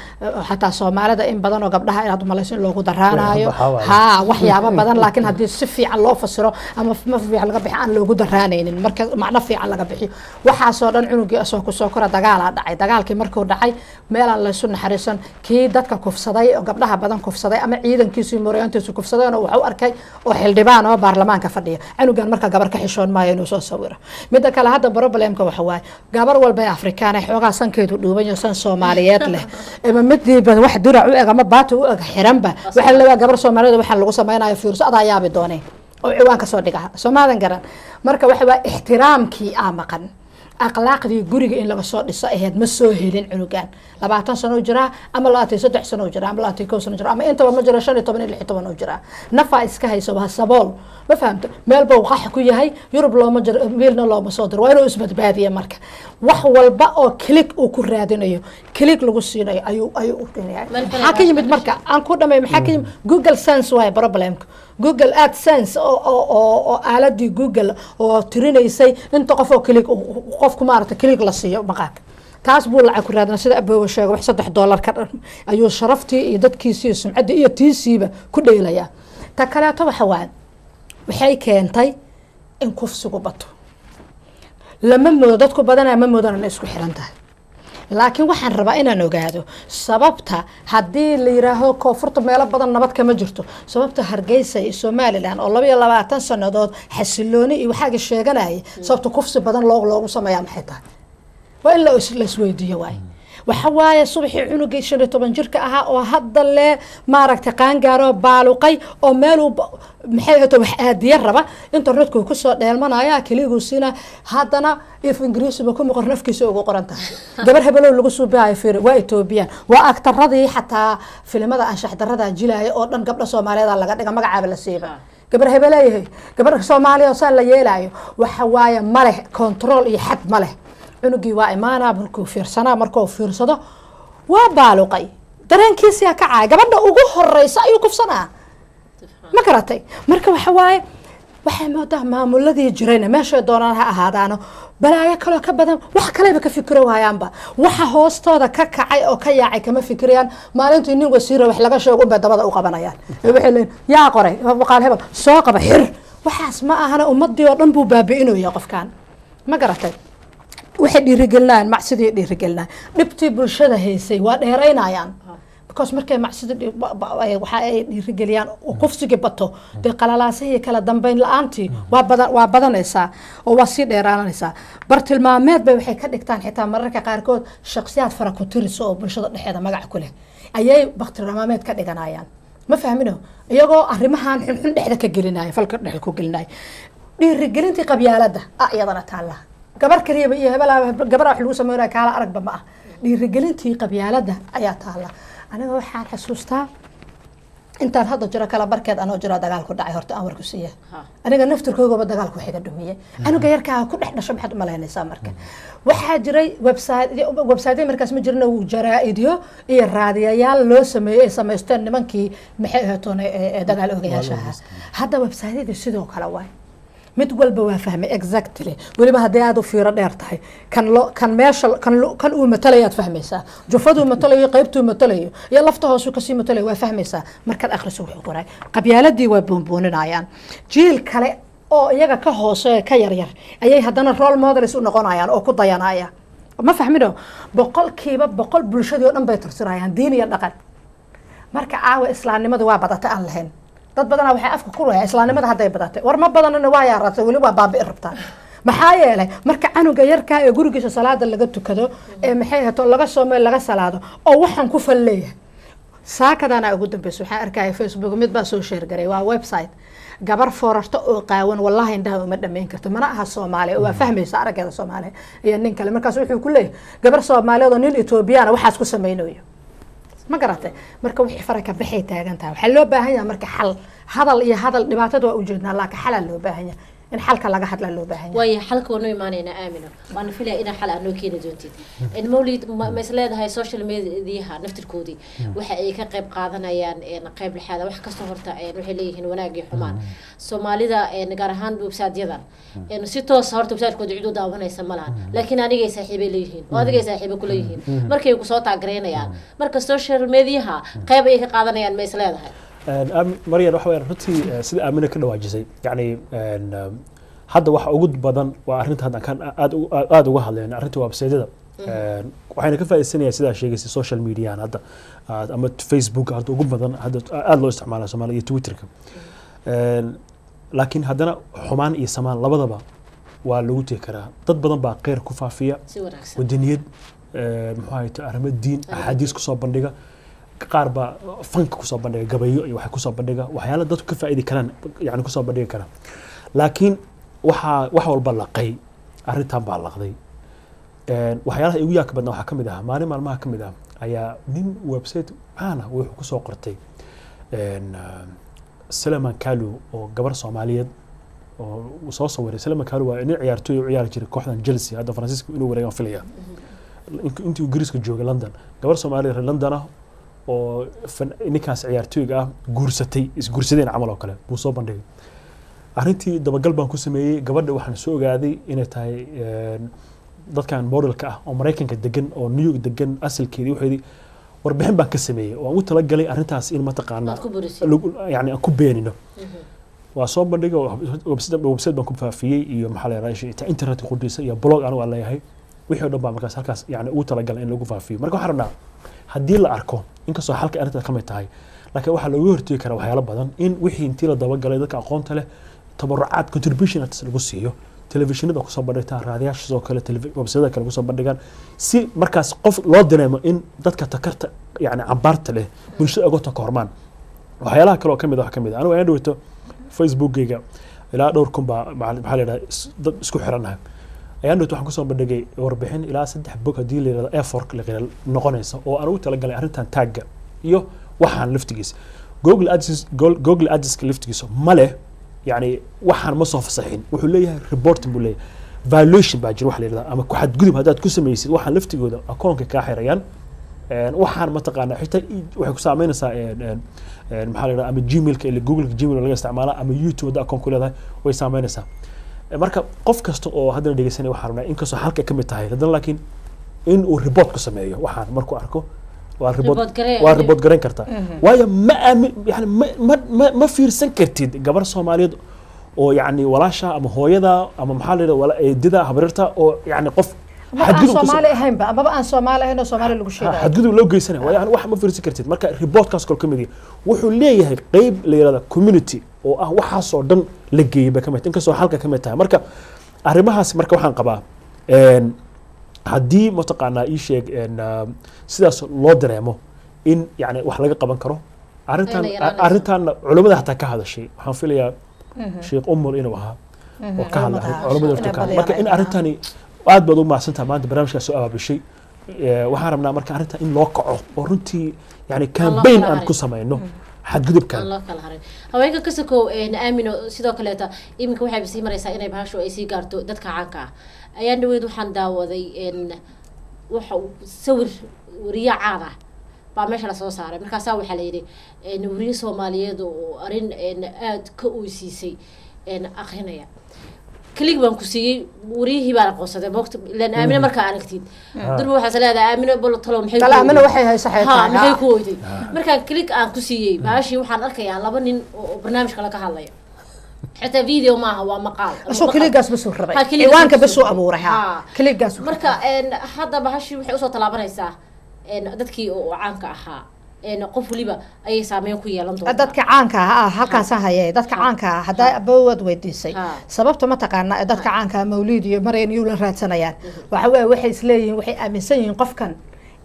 xataa Soomaalida in badan oo gabdhaha inaad umalayso in loogu daraanayo. Waxaa waaye. Haa, waxyaabo badan, laakiin haddii si fiican loo fasiro ama ma fiican laga bixiyo aan loogu daraanaynin, marka macno fiican laga bixiyo waxaasoo dhan, cunugii asoo kusoo kora dagaalaa dhacay. Dagaalkii markuu dhacay, meelaan laysu naxariisan, kii dadka kufsaday oo gabdhaha badan kufsaday ama ciidankiisu iyo mooryaantiisu kufsadeen oo waxu arkay oo xildhibaan oo baarlamaanka fadhiya cunugan, marka gabar ka xishoon maayo inuu soo sawiro. Midda kale, hadda problemka waxa waaye gabar walba ee Afrikaan ee xoogaa sankeedu dhuuban yaho, san Soomaaliyeed leh ama midiiba wax dirac u eg ama baati u eg xiranba, waxaa la leeyahay gabar Soomaaliyeed waxaa lagu samaynayo, fiirso, adaa yaabi doonee oo ciwaan kasoo dhiga. Soomaadan garan. Marka waxa waa ixtiraamkii aa maqan, akhlaaqdii guriga in laga soo dhiso ahayd ma soo helin. Cunugan 20 sano u jiraa ama 23 sano u jiraa ama 21 sano jiraa ama intaba ma jiro, 15 iyo 16 u jiraa, nafaa iska hayso, waa sabool, ma fahamto, meel buu qax ku yahay, Yurub looma jiro, wiilna looma soo diro, waa inuu isbadbaadiya. Marka wax walba oo click uu ku raadinayo, click lagu siinayo ayuu u keenaya. Meel kale Maxaa ka yimid? Marka aan ku dhamay, maxaa ka yimid? Google Sense waaye problemka, Google AdSense oo aaladii Google oo tirinaysay inta qof oo click qofku maarata click la siiyo maqaarka, taas buu lacag ku raadina. Sida aboowa sheegay, wax $3 ka dhan ayuu sharaftii iyo dadkiisii iyo sumcaddii iyo tiisiiba ku dheelayaa. Ta kaleeto waxa waaye waxay keentay in kufsigu bato. Lama moodo, dadku badanaa ma moodaan inay isku xiran tahay, laakiin waxaan rabaa inaan ogaado sababta haddii la yiraaho koonfurta meelo badan nabad kama jirto, sababta Hargeysa iyo Somaliland oo 22 sanadood xasilooni iyo waxaaga sheeganaya, sababta kufsi badan loogu sameeyaa maxay tahay? Waa in la isweydiiyo. Waay waxa waaye subaxii cunugii 15 jirka ahaa oo hadda le maaragtay qaangaaroo baaluqay oo meeluu maxay ahayto wax aadiye raba, internetku kusoo dheelmanaya, keliguu siina, haddana if ingiriisiba kuma qoran, afkiisa ugu qoran tahay. Gabar hebelow lagu suubihayo fiiri, waa Ethoobiyan, waa aktaradii xataa filimada anshax darada jilaaya oo dhan gabdha Soomaaliyeed laga dhiga, magacaaba la siiba, gabar hebeleeyahay, gabar Soomaaliya oo saa la yeelaayo. Waxa waaye ma leh control iyo xad ma leh. Cunugii waa imaanaa, markuu fiirsanaa, markuu fiirsado waa baaluqay, dareenkiisiyaa kacaya, gabadha ugu horeysa ayuu kufsanaa. Ma garatay? Marka waxa waaye waxay moodaa maamuladii jirayna meeshay doonaan ha ahaadaano balaayo kaloo ka badan, wax kaleba ka fikiro waayaanba, waxa hoostooda ka kacay oo ka yaacay kama fikirayaan. Maalintii nin wasiira wax laga sheego unbay dabada u qabanayaan. Waxay leeyihin yaa qoray waqaal hebel, soo qaba, xir. Waxaas ma ahana, ummadii oo dhan buu baabi'inaya qofkan. Ma garatay? Waxay dhiirigelinayaan macsidii, dhiirigelinayaan dhibtii bulshada haysay, waa dheeraynayaan, because markay macsida waxa ay dhiirigeliyaan oo kufsigii bato, dee qalalaasihii kala dambeyn la-aantii waa badan, waa badanaysaa oo waa sii dheeraanaysaa. Bartilmaameed bay waxay ka dhigtaan xitaa mararka qaarkood shakhsiyaad fara ku tiris oo bulshada dhexeeda magac ku leh ayay bartilmaameed ka dhiganayaan. Ma fahmino? Iyagoo arrimahan xunxun dhexda ka gelinaya, falka dhexda ku gelinaya, dhiirigelintii qabyaaladda ah iyadana taalla. Gabar kaliyaba iyo hebel gabar wax lagu sameynaya kaala aragba ma ah, dhiirigelintii qabyaaladda ayaa taalla. Aniga waxaan xasuustaa intaan hadda jiro kala barkeed anoo jiro dagaal ku dhacay. Horta aan warku siiya, aniga naftirkoygaba dagaalku xiga dhumiyey, anuga yarkaa ku dhex dhasho. Maxaad umalaynaysaa? Marka waxaa jiray website, website markaas ma jirin, jaraa-idyo iyo raadiyayaal loo sameeyey ay samaysteen nimankii maxay ahaytoon ee dagaal ogayaasha ahaa. Hadda website-yada sidoo kale waay, mid walba waa fahmay exactly. Weliba haddii aada u fiiro dheer tahay, kan lo kan meesha kan uu matalayaad fahmaysaa, jufaduu matalayo, qaybtuu matalayo iyo lafta hoosuu kasii matalayo waa fahmaysaa markaad akhriso wuxuu qoray. Qabyaaladii waa buunbuuninayaan, jiil kale oo iyaga ka hooseeya, ka yaryar ayay haddana role models u noqonayaan oo ku dayanaya. Ma fahmino? 100% bulshadii oo dhan bay tirtirayaan, diin iyo dhaqan. Marka caawa islaamnimada waa badatay aan lahayn, dad badanaa waxay afka ku rayaa islaamnimada hadday badatay. War ma badanana, waa yaaratay, weli waa baabi'i rabtaan. Maxaa yeelay marka canuga yarkaa ee gurigiisa salaada laga tukado ee maxay hato laga soomay, laga salaado oo waxaan ku fal leeyahay. Saakadaana ugu dambeysa waxaan arkaya Facebook, mid baa soo share garay, waa website gabar foorarta oo qaawan, wallahi indhaha uma dhamayn karto, mana aha Soomaaliya oo waa fahmaysa araggeeda Soomaaliya iyo nin kale. Markaas wuxuu ku leeyahay gabar Soomaaliyeed oo nin Etoobiyana waxaas ku sameynayo. Ma garatay? Marka wixii faraka baxay taagan tahay, waxaa loo baahan yahay marka xal. Hadal iyo hadal dhibaatada waa ujeednaa, laakiin xalaa loo baahan yahay, in xalka laga hadlaa loo baahan yahay. Waayo, xalka waanu imaanaynaa Aamino, waana filaya inaa xal aad noo keeni doontid. In Mawlid, ma is leedahay social mediaha naftirkoodii waxa ay ka qayb qaadanayaan qayb lixaada? Wax kastoo horta waxay leeyihiin wanaag iyo xumaan. Soomaalida gaar ahaan website-yadan si toos horta website-kooda cid u daawanaysa ma lahan, laakiin anigay saaxiibay leeyihiin oo adigay saaxiibo kuleeyihiin markay kusoo taagereynayaan. Marka social mediaha qayb ayay ka qaadanayaan, ma is leedahay? Maryan, waxa weeyaan runtii sida Aamina ka dhawaajisay, yacni hadda waxa ugu badan waa arrinta hadda kan aad uga hadleen, arrinta website-yada. Waxayna ka faa'iidaysanayaan sidaa sheegaysay social media hadda ama Facebook hadda ugu badan, hadda aad loo isticmaala Soomaaliya, iyo Twitterka. Laakiin haddana xumaan iyo samaan labadaba waa lagu tegi karaa. Dad badan baa kheyr ku faafiya, si wanaagsan, wadaniyad, muxuu ahayte, arrimo diin, axaadiis kusoo bandhiga, qaar baa fanka kusoo bandhiga, gabayo iyo waxay kusoo bandhiga, waxyaala dadku ka faa'idi karaan yani kusoo bandhigi karaan. Laakiin waxaa wax walba laqay, arrintan baa laqday. Waxyaalaha igu yaabka badnaa waxaa ka mid ah, maalin maalmaha ka mid ah ayaa nin website caan ah wuxuu kusoo qortay Suleiman Kalu oo gabar Soomaaliyeed oo uu soo sawiray. Suleiman Kalu waa nin ciyaartooy u ciyaari jiray kooxdan Chelsea, hadda Faransiiska inuu wareegaan filaya, intii Ingiriiska joogay London. Gabar Soomaaliyeed reer London ah oo ninkaas ciyaartooyga ah guursatay, isguursadeen camal oo kale buu soo bandhigay. Arrintii dabagal baan ku sameeyey gabadha, waxaan soo ogaaday inay tahay dadkan modelka ah oo Maraykanka degan oo New York degan asalkeedii. Waxeedii warbixin baan ka sameeyey oo aan u talagalay arrintaas in mataqaanaa Aad ku burisid. Yani aan ku beenino. Waa soo bandhigay, website baan ku faafiyey iyo maxaa la yidhahdaa internet qudhiisa iyo blog anigu aan leeyahay, wixii oo dhan baa markaas halkaas yani ugu talagalay in lagu faafiyo. Marka waxaan rabnaa haddii la arko, inkastoo xalka arrinta ka mid tahay, laakiin waxaa looga hortegi karaa waxyaalo badan in wixii intii la dabagalay dadka aqoonta leh tabarucaad contribution lagu siiyo, telefishinada kusoo bandhigtaan, raadiyaasha sidoo kale, websayada kale kusoo bandhigaan, si markaas qof loo dareemo in dadka takarta yani cambaarta leh bulshada uga takoormaan. Waxyaalaha kale oo kamid ah waxaa kamid ah anigu ayaan dhaweyto Facebookgayga ilaa dhowr kun baa maxaa la yidhahdaa dad isku xirannahay. Ayaan dhaweyto waxaan kusoo bandhigay warbixin ilaa 3 bog haddii la yidhahdo A4 la qira noqonaysa oo aan ugu talagalay arrintan taagga iyo waxaan laftigiisa Google Ads. Google Ads laftigiisa ma leh, yani waxaan ma soo fasaxin, wuxuu leeyahay reporting buu leeyahay, violation baa jira waxa la yidhahdaa ama ku xadgudub haddaad ku samaysid waxaan laftigooda akoonka kaa xirayaan. Waxaan mataqaanaa xitaa waxay ku saameynaysaa maxaa la yidhahdaa ama Gmailka ila Googleka Gmail laga isticmaalaa ama YouTube hadda akoon ku leedahay way saameynaysaa. Marka qof kasta oo haddana dhegeysanaya waxaan rabnaa inkastoo halka ka mid tahay haddana laakiin in uu report ku sameeyo waxaan markuu arko waa report Report garee- waa report garan kartaa, waayo ma aamin yani ma fiirsan kartid gabar Soomaaliyeed oo yani walaasha ama hooyada ama maxaa la yidhahdaa eedida habaryarta oo yani qof ama aan xadgudub ku Soomaali ahaynba, amaba aan Soomaali ahayn oo Soomaali lagu sheegayo xadgudub loo geysanaya, waa yani wax ma fiirsan kartid. Marka reportkaas kale kamid yahay wuxuu leeyahay qeyb la yidhahda community oo ah waxaasoo dhan la geeyey bay kamid tahay, inkastoo halka kamid tahay. Marka arrimahaas marka waxaan qabaa haddii mataqaanaa ii sheeg sidaas loo dareemo in yani wax laga qaban karo arrintan. Ayna yaraanayso. Arrintan culimmada hataa ka hadashay, waxaan filayaa Sheekh Umar inuu ahaa oo ka hadla culimada culimmada horta inay ka hadla. Marka in badiyaan. arrintani aad baad u mahadsantahay maanta barnaamijkaas soo abaabishay. Waxaan rabnaa marka arrintan in loo kaco oo runtii yani campaign kala aan harin. ku samayno xadgudubkan aan loo kala harin haweenka ka sokow. Aamino, sidoo kaleeta iminka waxay sii maraysaa inay bahashu ay sii gaarto dadka caanka ah. Ayaan dhaweyd waxaan daawaday waxa uu sawir wariye caan ah baa meesha lasoo saaray, markaasaa waxaa la yidhi wariye Soomaaliyeed oo arrin aada ka oysiisay akrinaya. Click baan ku siiyey, wariyihii baan aqoonsaday moogta ilaan Aamino markaa aragtid durba waxaas leedahay Aamino bal talo maxay Talo ku Aamino oyday? Waxay hayso xay Ha, tahay, maxay ha. ku oyday? Markaan click aan ku siiyey baashii waxaan arkayaa laba nin oo barnaamij kale ka hadlaya, xitaa video maaha, waa maqaal ama asoo maqal. Clickgaas basuu rabay. Ha, clickgaas ciwaanka basuu basuu rabay. abuuray ha. Ha. Clickgaas Marka hadda bahashii waxay usoo tallaabanaysaa dadkii oo caanka ahaa, qof waliba ayay saameyn ku yeelan doontaa. Dadka caanka ah halkaasaan hayay dadka caanka ah haddaa abawaad weydiisay Ha. sababta ma taqaanaa ee dadka caanka ah Mawliid iyo Maryan iyo la raadsanayaan waxa weeye waxay isleeyihiin, waxay aaminsan yihiin qofkan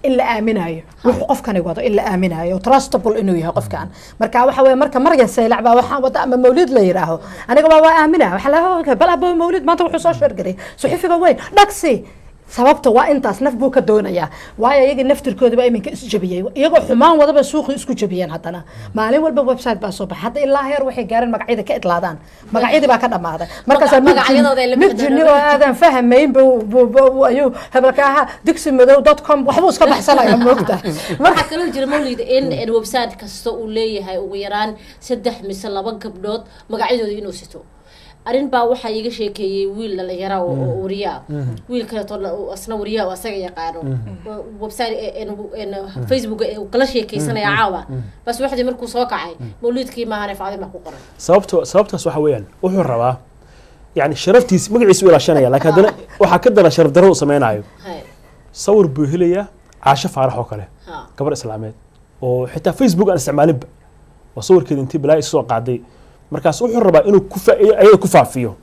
in la aaminayo, wuxuu qofkani wado in la aaminayo, trustable inuu yahay qofkan. Marka waxa weeye marka Maryan Saylac baa waxaan wada ama Mawliid la yidhaaho aniga waa aamina waxa la bal abo Mawliid maanta wuxuu soo sheergaray suxufiga weyn dhagsi. Sababta waa intaas, naf buu ka doonayaa, waayo iyaga naftirkoodaba iminka isjabiyey, iyagoo xumaan wadaba suuqii isku jabiyeen. Haddana maalin walba website baa soo baxay, hadda ilaa heer waxay gaareen magacyada ka idlaadaan, magacyadii baa ka dhamaaday. Markaasaa mid Magacyadooda ay la mid bixi jinni doonaan. oo aadan fahmayn ayuu hebelka ahaa digsi madow .com waxbuu iska baxsanaya moogta. Waxaa kaloo jira Mawlid in website kasta uu leeyahay ugu yaraan 3 mise 2 gabdhood magacyadooda inuu sito. Arrin baa waxaa iiga sheekeeyey wiil dhalinyara oo wariye ah, wiil kaleeto oo asna wariye ah oo asaga yaqaano oo website Facebook ee uu kala sheekeysanaya caawa bas waxdii markuu soo kacay Mawlidkii maahane Faadima ku qoran. Sababtaas waxa weeyaan wuxuu rabaa yani sharaftiis magaciisa u ilaashanaya, laakiin haddana waxaa ka daran sharaf darro uu sameynaayo. Sawir buu helayaa Caasho Faarax oo kale, gabar islaameed oo xitaa Facebook aan isticmaalinba oo sawirkeeda intii balaa soo qaaday, markaas wuxuu rabaa inuu ku ayada ku faafiyo.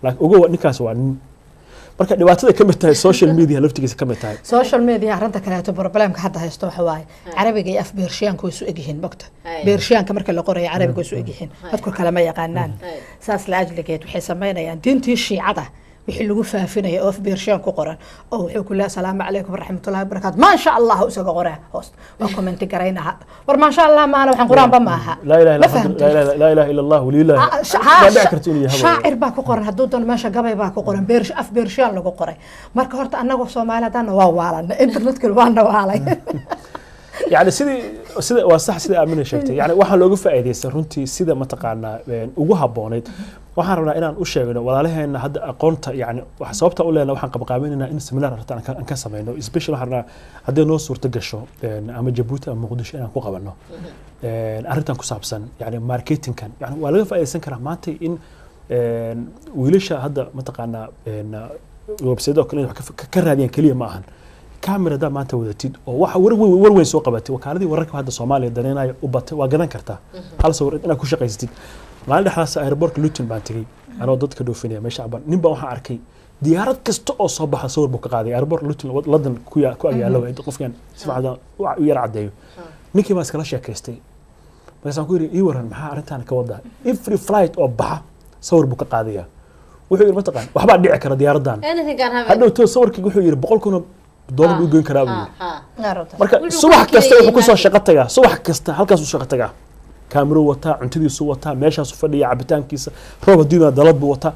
Laakiin ogow ninkaas waa nin, marka dhibaatada ka mid tahay social media laftigiisa ka mid tahay. Social media arrinta kaleeto problemka hadda haysto waxa waaye carabiga iyo af Beershiyaanka way isu egyihiin mogta. Beershiyaanka marka la qorayo carabiga way isu egyihiin, dadku kale ma yaqaanaan. Saas la ajligeed waxay samaynayaan diintii shiicada wixii lagu faafinaya oo af Beershiyaan ku qoran oo wuxuu ku leeyahay asalaamu calaykum waraxmatullahi wabarakaatu, maasha Allah isaga qoraa hoost waa commenti garaynaha, war maasha Allah maana waxaan quraanba maaha. Laa ilaha Ma illa fahamtay? Laa ilaha illa Allah walilah waa dhici karta inuu yahay shaacir baa ku qoran hadduu doono meesha, gabay baa ku qoran, beer af Beershiyaan lagu qoray. Marka horta annagu Soomaali haddaana waa waalana, internetka waana waalay. Yani sidii sida waa sax sida Aamina sheegtay, yani waxaa looga faa'iidaystay runtii sida mataqaanaa ugu habboonayd. Waxaan rabnaa inaan u sheegno walaalaheena hadda aqoonta, yani wax sababta u leenahay waxaan qabqaabinaynaa in seminar arrintan aan ka sameyno. Special waxaan rabnaa hadday noo suurto gasho ama Jabuuti ama Muqdisho inaan ku qabanno arrintan ku saabsan yani marketingkan. Yani waa laga faa'iidaysan karaa maanta in wiilasha hadda mataqaanaa website oo kale inay wax ka raadiyaan keliya ma ahan. Camera haddaa maanta wadatid oo waxa war weyn war weyn soo qabatay, wakaaladii wararka hadda Soomaaliya danaynayo u batay, waa gadan kartaa hal sawir inaad ku shaqaysatid. Maalin dhexdaas airportka Luton baan tegey anoo dadka dhoofinaya meesha caban. Nin baa waxaan arkay diyaarad kasta oo soo baxa sawir buu ka qaaday. Airport Luton, London ku agyaalo waay. Qofkan si fiican u yar caddeeyo. Ninkii baan iskala sheekaystay, markaasaan ku yidhi, "Ii waran, maxaa arrintan ka wadaa? Every flight oo baxa sawir buu ka qaadaya." Wuxuu yidhi, "Mataqaan, waxbaa dhici kara diyaaraddan." Anything can happen. Hadhow to sawirkii wuxuu yidhi $100,000 buu goyn karaa, buu yidhi. Marka Wuxuu subax ku kasta wuxuu kusoo kireeyey. Shaqo tagaa subax kasta, halkaasuu shaqo tagaa, kaamiruu wataa, cuntadiisuu wataa, meeshaasuu fadhiya, cabitaankiisa, roob hadduu yimaado dalad buu wataa.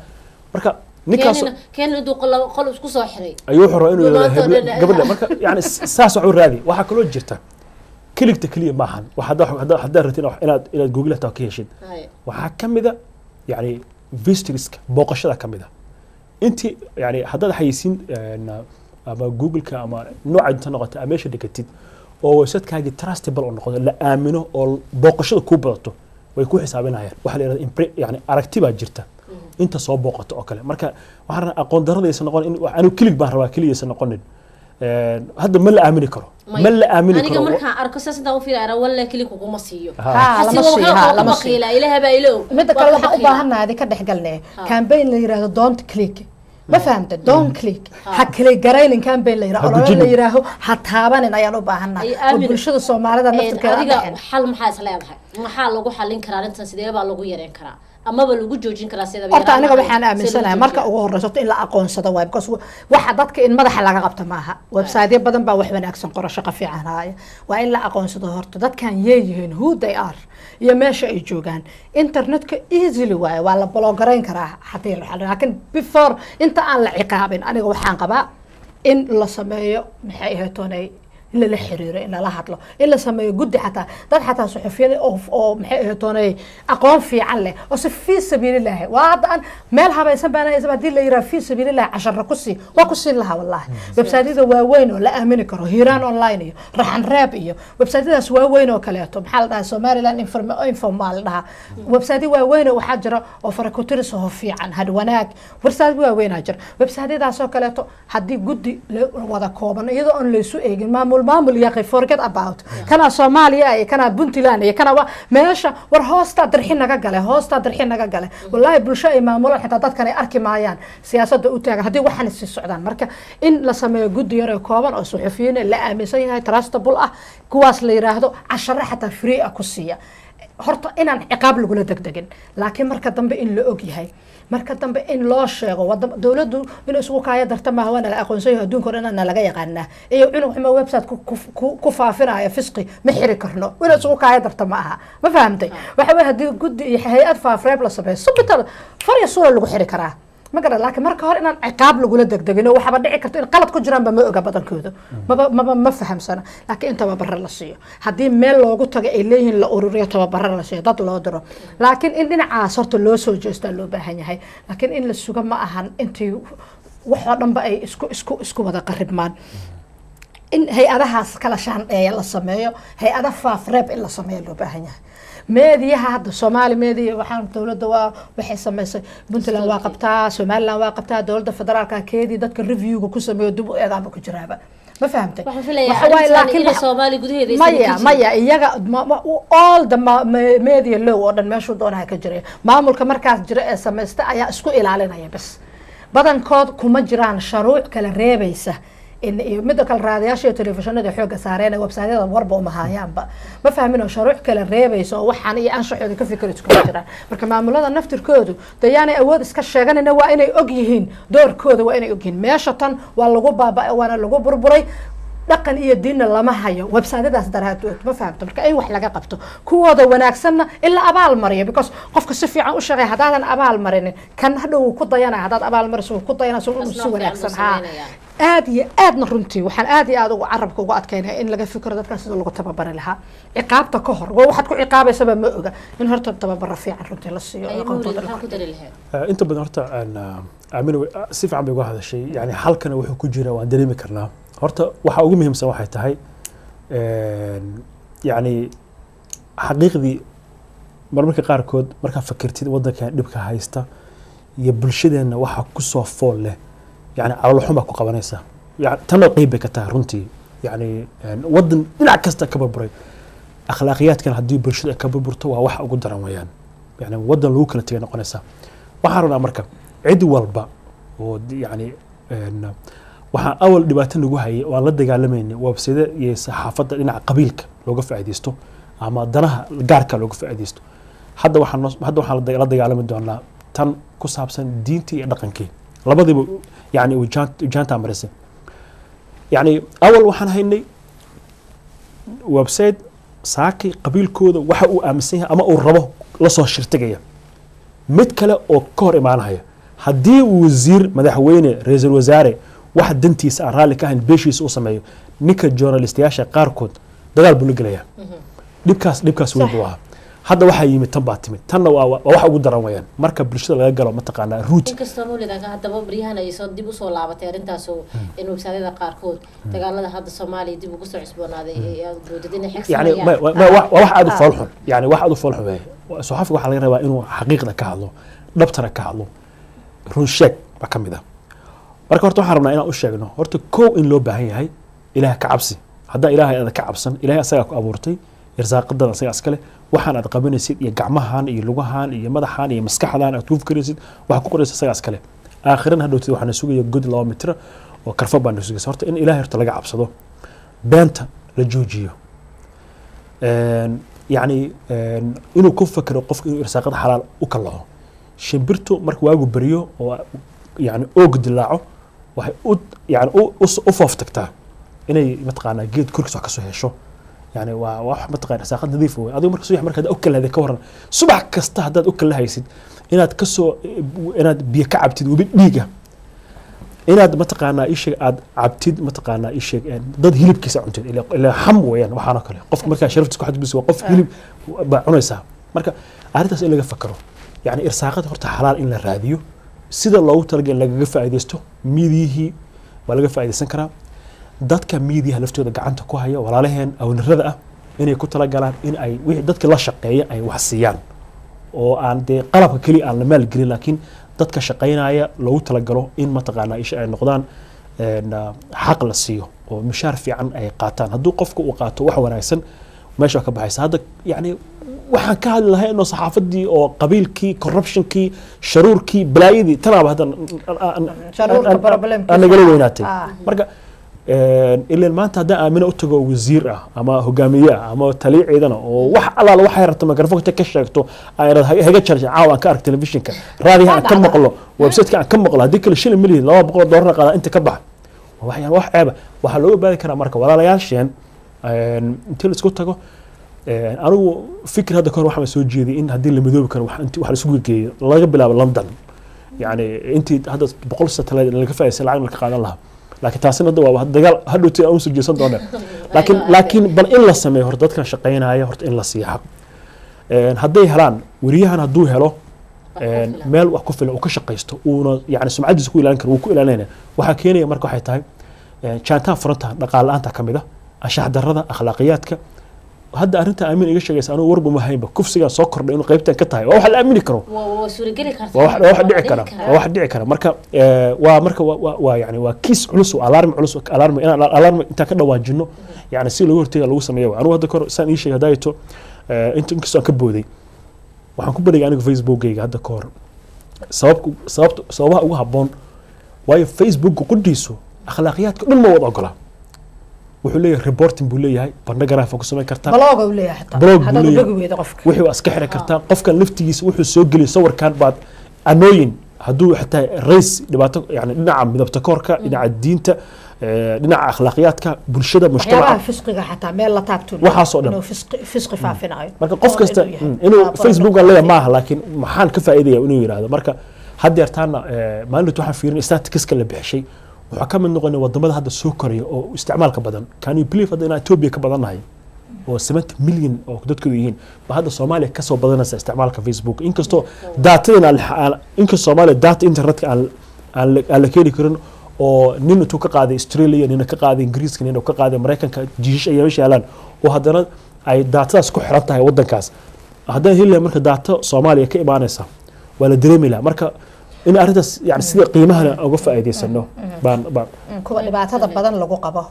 Marka ninkaas Keenina keenina intuu qol qol isku soo xiray ayuu wuxuu rabaa inuu yidhahdo Maanta oo dhan- gabadha. Marka yani saas wax u raadi. Waxaa kaloo jirta, clickta keliya maahan. Wax haddaad rabtid inaad Google hataa ka heshid, waxaa ka mida yani visitorska, booqashada ka mida. Intii yani haddaad xayeysiin ama Google-ka ama nooca inta noqota ama meesha dhigatid oo website-kaagii trustable oo noqdo, la aamino oo booqashada kuu badato, way ku xisaabinayaan. Waxaa la yidhahda yani aragti baa jirta inta soo booqato oo kale. Marka waxaan rabaa aqoon darrada aysan noqon in anigu click baan rabaa keliya aysan noqonin. Hadda ma la aamini karo, ma la aamini Aniga karo. markaan arko saas intaan u fiiriyo, wallahi click kuguma siiyo. Ha, lama siiyo, ha, lama siiyo. Baqiila Ilaahay baa ilo og. Midda Waa kale ka waxaan u baqiila. baahannahay adi ka dhex galnee campaign la yiraahdo "Don't click", ma fahamta? "Don't click", ha click garaynin campaign la yiraahdo, Ha olole la gujinin. yiraaho ha taabanin ayaan u baahannahay Ay, oo aamin. bulshada Soomaalida naftirkeeda Adiga dhexin. xal maxaa is leedahay? Maxaa lagu xalin karaa arrintan? Sidee baa lagu yareyn karaa amaba lagu joojin karaa? Sidaba Horta yaraan aniga lahayn, waxaan sidee lagu aaminsanahay joojin marka karaa? ugu horeyso horta in la aqoonsado waay, because waxa dadka in madaxa laga qabto maaha. Website badan baa wax wanaagsan qoro, shaqo fiican haaya. Waa in la aqoonsado horta dadkan yeeyihiin, who they are iyo meesha ay joogaan. Internetka easily waaye, waa la block garayn karaa haddii la xalin, laakiin before inta aan la ciqaabin aniga waxaan qabaa in la sameeyo, maxay ahayd toonay, in lala xiriiro, in lala hadlo, in la sameeyo guddi, xataa dad xataa suxufiyiin oo maxay ahayd toonay aqoon fiican leh oo si fii sabiilillahi waa hadda aan meel habaysan baan haysan. Haddii la yiraahdo fii sabiilillahi casharo ku sii, waa ku siin lahaa wallahi. Website-yada waaweyn oo la aamini karo, Hiiraan Online iyo Raxan Reeb iyo website-yadaas waaweyn oo kaleeto, maxaa la dhahaa, Somaliland Info maa la dhahaa, website waaweyn oo waxaa jira oo faraku-tiris oo fiican, had wanaag website waaweynaa jira. Website-yadaas oo kaleeto haddii guddi la wada kooban, iyadoo aan laysu eegin maamul maamul iyo forget about kana Soomaaliya iyo kana Puntland iyo kana meesha, war hoostaa dirxi naga gale, hoostaa dirxi naga gale. Wallahi bulsho ay maamulaan xitaa dadkan ay arki maayaan siyaasadda u taagan haddii waxaan sii socdaan. Marka in la sameeyo guddi yar oo kooban oo suxufiyiin la aaminsan yahay, trustable ah, kuwaas la yiraahdo cashare xataa free ah ku siiya. Horta inaan ciqaab lagula degdegin, laakiin marka dambe in la og yahay, marka dambe in loo sheego dowladdu inuu isugu kaaya darta maaha. Waana la aqoonsan yahay adduunka o dhan inaana laga yaqaanaa iyo cunug xumo website ku faafinaya fisqi ma xiri karno, inuu isugu kaaya darta ma aha. Ma fahamtay? Waxa weye haddii guddi iyo hay-ad faafreeb la sameeyo, subital far iyo suula lagu xiri karaa, ma garan. Laakiin marka hore inaan ciqaab lagula degdegin oo waxaba dhici karto in qalad ku jiraanba ma oga badankooda, maba ma fahamsana. Laakiin in tababaro la siiyo, haddii meel loogu tago ay leeyihiin la ururiyo, tababaro la siiyo, dad loo diro, laakiin in dhinacaas horta loo soo jeestaa loo baahan yahay. Laakiin in la sugo ma ahan intii waxoo dhanba ay isku wada qaribmaan. In hay-adahaas kala shaandheeya la sameeyo, hay-ada faafreeb in la sameeyo loo baahan yahay. Meediyaha hadda Soomaali media waxaan dowladda waa waxay samaysay, Puntland waa qabtaa, Somaliland waa qabtaa, dowladda federaalka keedii dadka reviewga ku sameeyo dib u eegaanba ku jiraaba. Ma fahamtay? Waxaan filayaa Waxa waaye, arrintan laakiin inay Soomaali gudaheeda aysan maya ka jirin. Maya, iyaga all the media law oo dhan meeshuu doonaha ka jiray, maamulka markaas jira ee samaysta ayaa isku ilaalinaya bas. Badankood kuma jiraan sharuuc kala reebaysa in iyo midda kale raadayaasha iyo telefishinada xoogga saareen, website-yada warba uma hayaanba. Ma fahmin oo sharuuc kala reebaysa oo waxaan iyo anshaxooda ka fikir iskuma jiraan. Marka maamulada naftirkoodu dayaanay awood iska sheeganayna, waa inay og yihiin doorkooda, waa inay og yihiin meesha tan waa lagu baaba'ay waana lagu burburay. Dhaqan iyo diinna lama hayo websitadaas daraadood, ma fahamto? Marka in wax laga qabto kuwooda wanaagsanna in la abaal mariyo, because qofka si fiican u shaqeeya haddaadan abaal marinin, kan hadhow wuu ku dayanaya. Haddaad abaal mariso, wuu ku dayanaya, so inuu si wanaagsan haa. Aad iyo aadna runtii waxaan aad iyo aad ugu carabka ugu adkeynaya in laga fikiro dadkan sida lagu tababari lahaa, ciqaabta ka hor waa waxaad ku ciqaabaysaba ma oga, in horta tababaro fiican runtii la siiyo. Inta badan horta Aamin si fiican bay uga hadashay. Yani halkana wuxuu ku jira waan dareemi karnaa. Horta waxa ugu muhiimsan waxay tahay, yani xaqiiqdii marmarka qaarkood markaa fakirtid waddankan dhibka haysta iyo bulshadeenna waxa kusoo fool leh, yani calool baa ku qabanaysa. Yani tanna qeyb bay ka tahay runtii. Yani waddan dhinac kasta ka burburay, akhlaaqiyaadkan haddii bulshada ka burburto waa wax ugu daran weeyaan. Yani waddan lagu kala tegay noqonaysa. Waxaan rabnaa marka cid walba oo yani waxaa awal dhibaato nagu hayay oo aan la dagaalamaynay website iyo saxaafadda dhinaca qabiilka looga faa'iidaysto ama danaha gaarka looga faa'iidaysto. Hadda waxaan la dagaalami doonaa tan ku saabsan diintii iyo dhaqankii, labadiiba yani ujaantaa marisay. Yani awal waxaan haynay website saaki qabiilkooda waxa uu aaminsan yahay ama uu rabo la soo shirtagaya, mid kale oo ka hor imaanaya. Haddii wasiir, madaxweyne, ra-iisul wasaare wax dantiisa aan raalli ka ahayn beeshiisa u sameeyo, ninka journalistayaasha qaarkood dagaal buu la gelayaa. Dhibkaas weyn buu ahaa. Hadda waxaa yimid tan baa timid, tanna waa wax ugu daran weyaan marka bulshada laga galo mataqaanaa root. Inkastoo Mawlid haddaba baryahan ay soo dib usoo laabatay arrintaasoo in websaadyada qaarkood dagaalada hadda Soomaaliya dib ugu soo cusboonaaday moodad inay yani waa wax aada u foolxun, yani wax aada u foolxun weeye. Saxafiga waxaa laga rabaa inuu xaqiiqda ka hadlo, dhabtana ka hadlo, run sheeg baa ka mid ah. Marka horta waxaan rabnaa inaan u sheegno horta kow in loo baahan yahay Ilaah ka cabsi. Haddaa Ilaahay aada ka cabsan, Ilahay asagaa ku abuurtay, irsaaqadan asagaa iskale. Waxaan aad qabanaysid iyo gacmahan iyo lugahan iyo madaxan iyo maskaxdan aad ku fikiraysid, waxa ku qoraysa asagaa iskale. Aakhirana hadhowtid waxaana sugaya god 2 mitir oo karfo baana sugaysa. Horta in Ilahay horta laga cabsado, beenta la joojiyo, yacni inuu ku fakero qofka inuu irsaaqada xalaal u kalaho. Shimbirtu marka waagu beriyo oo yani oog dilaaco, waxay u yani u foof tagtaa inay mataqaanaa geed korkiisa wax kasoo hesho. Yani waa wax mataqaana irsaaqad nadiif wey. Adigu marka subax markaad u kalahday, ka waran subax kasta haddaad u kalahaysid inaad kasoo inaad biyo ka cabtid webi dhiiga, inaad mataqaanaa isheeg aad cabtid, mataqaanaa isheeg dad hilibkiisa cuntid, ilaa xam weeyaan waxaan oo kale. Qofka markaa sharaftiisa ku xadgudbaysa waa qof hilib baa cunaysaa. Marka arrintaas in laga fakaro, yani irsaaqada horta xalaal in la raadiyo, sida loogu talagalay lagaga faa'iidaysto. Miidiyihii waa laga faa'iidaysan karaa. Dadka miidiyaha laftooda gacanta ku haya, walaalaheen awnarada ah, inay ku talagalaan in ay wixii dadka la shaqeeya ay wax siiyaan, oo aan dee qalabka keliya aan la maalgelin, laakiin dadka shaqaynaya loogu talagalo in mataqaanaa isha ay noqdaan xaq la siiyo oo mishaar fiican ay qaataan. Hadduu qofka uu qaato wax wanaagsan, meesha waa ka baxaysa. Hadda yani waxaan ka hadli lahay inuu saxaafadii oo qabiilkii, corruptionkii, sharuurkii, balaayadii tanaaba hadda Sharuurka problemkiisa. aan nagala weynaatay. Marka ileen maanta haddaan Aamina u tago wasiir ah ama hogaamiye ah ama taliye ciidan ah oo wax allaala waxay rabto microphone ka sheegto, ay haga jarja caawa aan ka ark telefishinka, raadiyaha aan ka maqlo, website-ka aan ka maqlo, haddii kale shilin milyan $200 qaada inta ka bax, waa wax yani wax ceeba. Waxaa looga baadi karaa marka walaalayaasheen intii la isku tago. Anigu fikir hadda kahor waxaan soo jeediyay in haddii la midoobi karo wax inti wax la isugu geeyo laga bilaabo London, yani intii hadda 100 satellite laga faa'iidaysan lacag la qaadan lahaa. Laakiin taasina hadda waa dagaal hadhowti aan usoo jeesan doona. Laakiin bal in la sameeyo horta dadkan shaqaynaya horta in la siiyo xaq. Hadday helaan weriyahan, hadduu helo meel wax ku filan uu ka shaqaysto, uuna yani sumcadiisa ku ilaalin karo, wuu ku ilaalinaya. Waxaa keenaya marka waxay tahay jaantaan furanta, dhaqaale la'aanta ka mid ah, anshax darrada, akhlaaqiyaadka. Hadda arrinta Aamin iga sheegaysa anigu warba ma haynba. Kufsigaa soo kordhay inuu qaybtan ka tahay waa wax la aamini karo. Waa suurageli kartaa. Waa wax dhici kara, waa wax dhici kara. Marka waa marka waa yani waa kiis culus oo alarm culus, alarm inaan alarm intaan ka dhawaajino, yani si looga hortaga lagu sameeyo. Anigu hadda kahor saan ii sheegay hadaayato inta inkastoo aan ka booday, waxaan ku bandhigay aniga Facebookgayga hadda ka hor sababka sababta sababaha ugu habboon, waayo Facebook qudhiisu akhlaaqiyaadka dhan ma wada ogola. Wuxuu leeyahay reporting buu leeyahay, pornography ku samayn kartaa. Block uu leeyahay xitaa. Block buu haddaad leeyahay. bogi weydo qofka. Wixii waa iska xiri kartaa. Qofkan laftigiisa wuxuu soo geliyay sawirkan baad anooyin hadduu xitaa race dhibaato, yani dhinaca midabta koorka, dhinaca diinta, Dhinaca akhlaaqiyaadka bulshada waxyaabaha mujtamaca fisqiga xataa meel la taabto Waxaas oo dhan. Inuu fisqi faafinayo. Marka qof Oo kasta inuu yahay. Inuu Ah, Facebook aan leeyahay maaha, laakiin maxaan ka faa'iidaya inuu yidhaahdo. Marka haddeertaana maalinta waxaan fiirin statistics la bixishay, waxaa ka mid noqonay wadamada hadda soo koraya oo isticmaalka badan. Can you believe hadda inaan Ethiopia ka badannahay oo 70 million oo dadkoodu yihiin ba hadda Soomaaliya kasoo badanaysa isticmaalka Facebook, inkastoo daatadan inkastoo Soomaaliya data internetka aan la keeni karin, oo nin intuu ka qaaday Australia, nina ka qaaday Ingiriiska, nina ka qaaday Mareykanka, jiishash ay meesha yaalaan, oo haddana ay daatadaas ku xiran tahay wadankaas. Haddaan heli lahaa marka daato Soomaaliya ka imaanaysa, waa la dareemi lahaa. Marka in arrintaas yani sida qiimahana uga faa'iidaysano baan Kuwa dhibaatada badan lagu qabo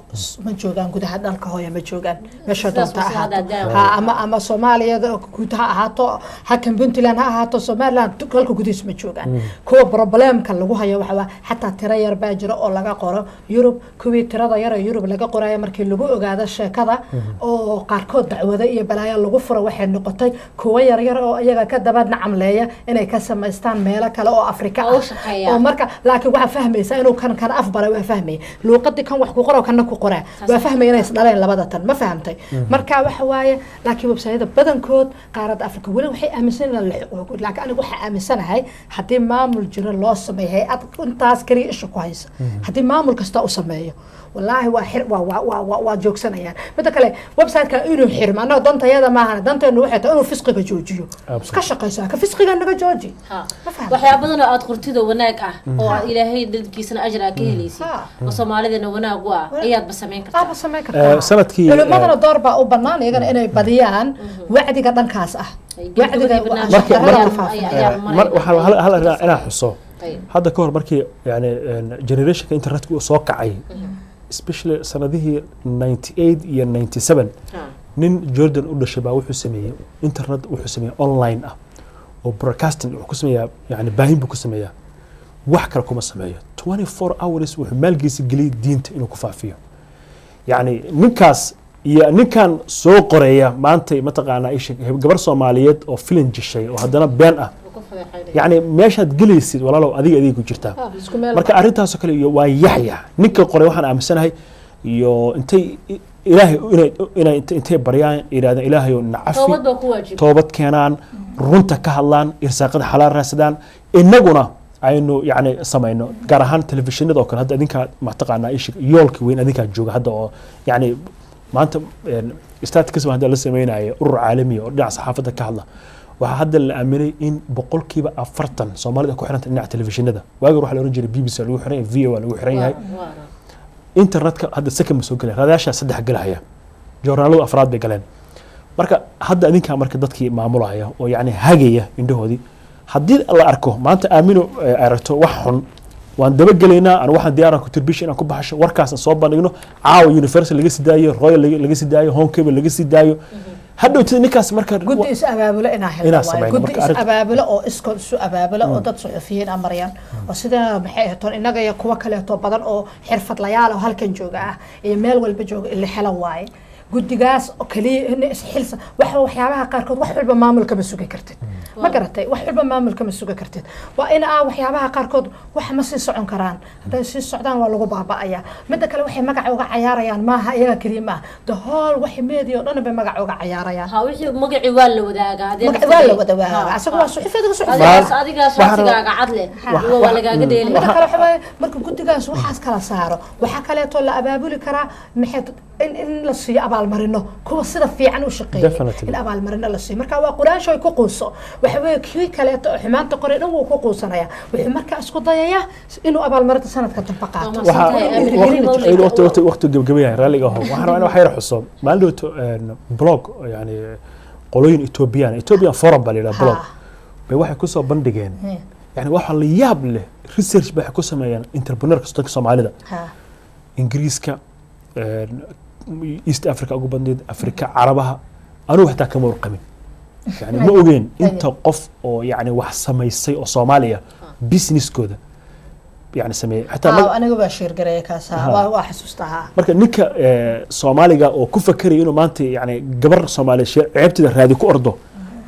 ma joogaan gudaha dalka hooya, ma joogaan meesha Sidaas doonta ha waa ahaato. sida Ha, ama Soomaaliyada guud ha ahaato, hakan Puntland ha ahaato, Somaliland, dalka gudihiisa ma joogaan. Kuwa problemka lagu hayo waxa waa xataa tiro yar baa jira oo laga qoro Yurub. Kuwii tirada yar ee Yurub laga qorayo, markii lagu ogaado sheekada oo qaarkood dacwado iyo balaayo lagu furo, waxay noqotay kuwa yar yar oo iyaga ka daba nacamleeya inay ka samaystaan meelo kale oo Afrika Oo u ah. shaqeeya. Oo marka laakiin waxaa fahmaysaa inuu kan af baray, waa fahmaya luuqadii kan wax ku qoro, kana ku qoraa, waa fahmaya inay isdhaleen labada tan, ma fahamtay? Marka waxa waaye, laakiin websayada badankood qaaradda Afrika weli waxay aaminsan yihiin laakiin anigu waxaa aaminsanahay haddii maamul jiro loo sameeyo hay-ad intaas kaliya isha ku haysa, haddii maamul kasta u sameeyo, wallaahi waa xir waa waa waa waa waa joogsanayaan. Midda kale, website-ka inuu xirmo annaga dantayada maahan, danteenu waxay tahay inuu fisqiga joojiyo. Ka shaqayso ka fisqiga naga jooji. Ma fahamtay? Waxyaaba badan oo aad qortido wanaag ah oo aad Ilaahay dadkiisana ajir aad ka helaysid Ha. oo Soomaalidana wanaag u ah ayaadba samayn kartaa. Aaba samayn kartaa. Sanadkii Culimadana door baa u banaan iyagana inay badiyaan wacdiga dhankaas ah. Ay, wacdiga gabagabadii barnaamijka anshax darrada ayaa faafinaya. ayaa Waxaa hal arrin inaan xuso. Ayib. Hadda ka hor markii yani generationka internetka uu soo kacay, especially sanadihii 98 iyo 97, nin Jordan u dhashay baa wuxuu sameeyey internet, wuxuu sameeyey online ah oo broadcasting wuxuu ku sameeyaa, yani baahin buu ku sameeyaa, wax kale kuma sameeyo. 24 hours wuxuu maalgiisa geliyey diinta inuu ku faafiyo. Yani ninkaas iyo ninkan soo qoreeya maanta, mataqaanaa, isha gabar Soomaaliyeed oo filin jishay oo haddana been ah, Wuu ku fadeexaynaya. yani meeshaad gelaysid walaalow adiga adiga ku jirtaa. Ah, isku meel. Marka arrintaasoo kale iyo waa yaxya ninka qoray, waxaan aaminsanahay iyo intay Ilaahay inay intay baryaan yidhahdeen Ilaahayow nacafi, toobad baa ku waajib, toobad keenaan, runta ka hadlaan, irsaaqada xalaal raadsadaan, innaguna aynu yani samayno, gaar ahaan telefishinada oo kale. Hadda idinkaa mataqaanaa isha yoolka weyn idinkaa jooga hadda, oo yani maanta statistics baa hadda la sameynaya urur caalami oo dhinaca saxaafadda ka hadla. Waxaa hadda la aaminay in 40% Soomaalida ku xiranta dhinaca telefishinada. Waagi hore waxaa la oran jiray BBC lagu xiran yahay, VOA lagu xiran yahay. Internetka hadda second ma soo gelaya, raadayaasha saddex galahaya, joornaaladu afraad bay galeen. Marka hadda idinkaa marka dadkii maamulaya oo yani hagaya indhahoodii, haddii la arko maanta Aamino aragto wax xun, waan dabagelaynaa. Anu waxaan diyaara contribution inaan ku baxasho warkaas aan soo bandhigno caawa, Universal laga sii daayo, Royal laga sii daayo, Home Cable laga sii daayo, hadhowtida ninkaas marka guddi is abaabulo inaa helno Inaa waaye. samayno, Guddi marka is abaabulo oo iskood isu abaabulo oo dad suxufiyiin ah marayaan oo sida maxay ahatoon innaga iyo kuwo kaleeto badan oo xirfadlayaal oo halkan jooga ah iyo meel walba jooga in la helo waaye. Guddigaas oo kaliya in isxilsa wax waxyaabaha qaarkood, wax walba maamulka ma sugi kartid, ma garatay? Wax walba maamulka ma sugi kartid. Waa in aa waxyaabaha qaarkood wax ma sii socon karaan, hadday sii socdaan waa lagu baaba'aya. Midda kale, waxay magaca uga cayaarayaan maaha iyaga keliya maaha, the whole waxay media oo dhan bay magaca uga cayaarayaan. Ha, wixii magacii waa la wadaagaa. Hadee magaca waa la wada wadaagaa, asaga waa suxufi, adiga suxufi. Adigaas shakhsigaaga cad leh waa lagaaga dheeli. Midda kale waxa waaye, marka guddigaas waxaas kala saaro, waxaa kaleeto la abaabuli karaa maxay in la siiyo abaalmarino kuwa sida fiican u shaqeeyay. In abaalmarino la siiyo, marka waa quraansho ay ku quuso. Waxa weeye kii kaleeto oo xumaanta qoray dhan wuu ku quusanaya, wuxuu markaa isku dayayaa inuu abaalmarinta sanadka dambe qaato. Waa mahadsantahay, Aamin. Waqti gabagabayahay, raalliga aho. Waxaan rabaa in wax yar xuso. Maalin dhowto blog yani qolooyin Ethiopian, Ethiopian Forum baa la yidhaha, blog bay waxay kusoo bandhigeen, yani waxa la yaab leh, research bay waxay ku sameeyeen entrepreneurka dadka Soomaalida Ingiriiska, East Africa ugu badneyd, Afrika, Carabaha. Anugu xitaa kama warqabin, yani ma ogeen inta qof oo yani wax samaysay oo Soomaaliya businesskooda yani sameeyey xitaa Aniga waa sheergareeya kaas. Waa xasuustaa ha. Marka ninka Soomaaliga oo ku fakeraya inuu maanta yani gabar Soomaaliya ceebteeda raadi ku ordo,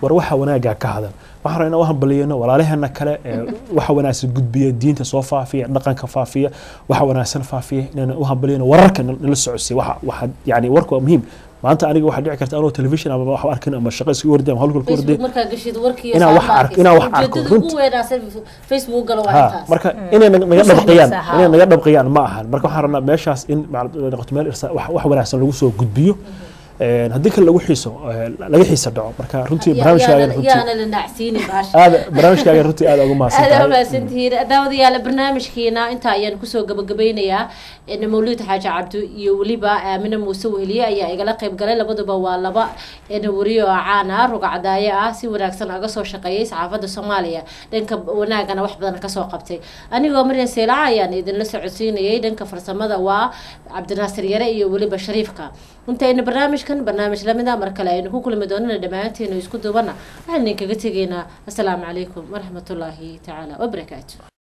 war waxa wanaagaa ka hadal. Waxaan rabnaa inaan u hambaliyeyno walaalaheena kale ee waxa wanaagsan gudbiya, diinta soo faafiya, dhaqanka faafiya, waxa wanaagsan faafiya, inaan u hambaliyeyno wararka nala socodsiiya. Waxa yani warka waa muhiim. Maanta aniga waxaa dhici karta anoo telefishin ama wax arkin ama shaqo iska warday ama hawlgal ku warday markaa gashid warkii inaan wax arko, inaan wax arko. Ujeedada ugu weynaa Facebook galo waa ha intaas. Marka inay naga dhabqiyaan, sahlaysaa, ha. Inay naga dhabqiyaan ma ahan. Marka waxaan rabnaa meeshaas in noqoto meel wax wanaagsan lagu soo gudbiyo. Haddii kale lagu xiiso, laga xiisa dhaco. Marka runtii barnaamijkaagan runtii yaana la nacsiinin baasha. Aad barnaamijkaagan runtii aad ugu mahadsan aad tahay. Mahadsantihiin daawadayaal, barnaamijkiina intaa ayaan kusoo gabagabeynayaa. Mawlid Xaaji Cabdi iyo weliba Aamine Muuse Weheliye ayaa igala qayb galay. Labaduba waa laba wariyo oo caan ah, rugcadaaye ah, si wanaagsan aga soo shaqeeyay saxaafadda Soomaaliya, dhanka wanaagana wax badan kasoo qabtay. Anigoo Maryan Seelaca ayaan idinla socodsiinayay. Dhanka farsamada waa Cabdinaasir Yare iyo weliba Shariifka. Intaynu barnaamijkan barnaamij lamid ah mar kale aynu ku kulmi doonana, dhammaanteenu isku duubana waxaan idinkaga tegaynaa asalaamu calaykum waraxmatullaahi tacaala wabarakaatu.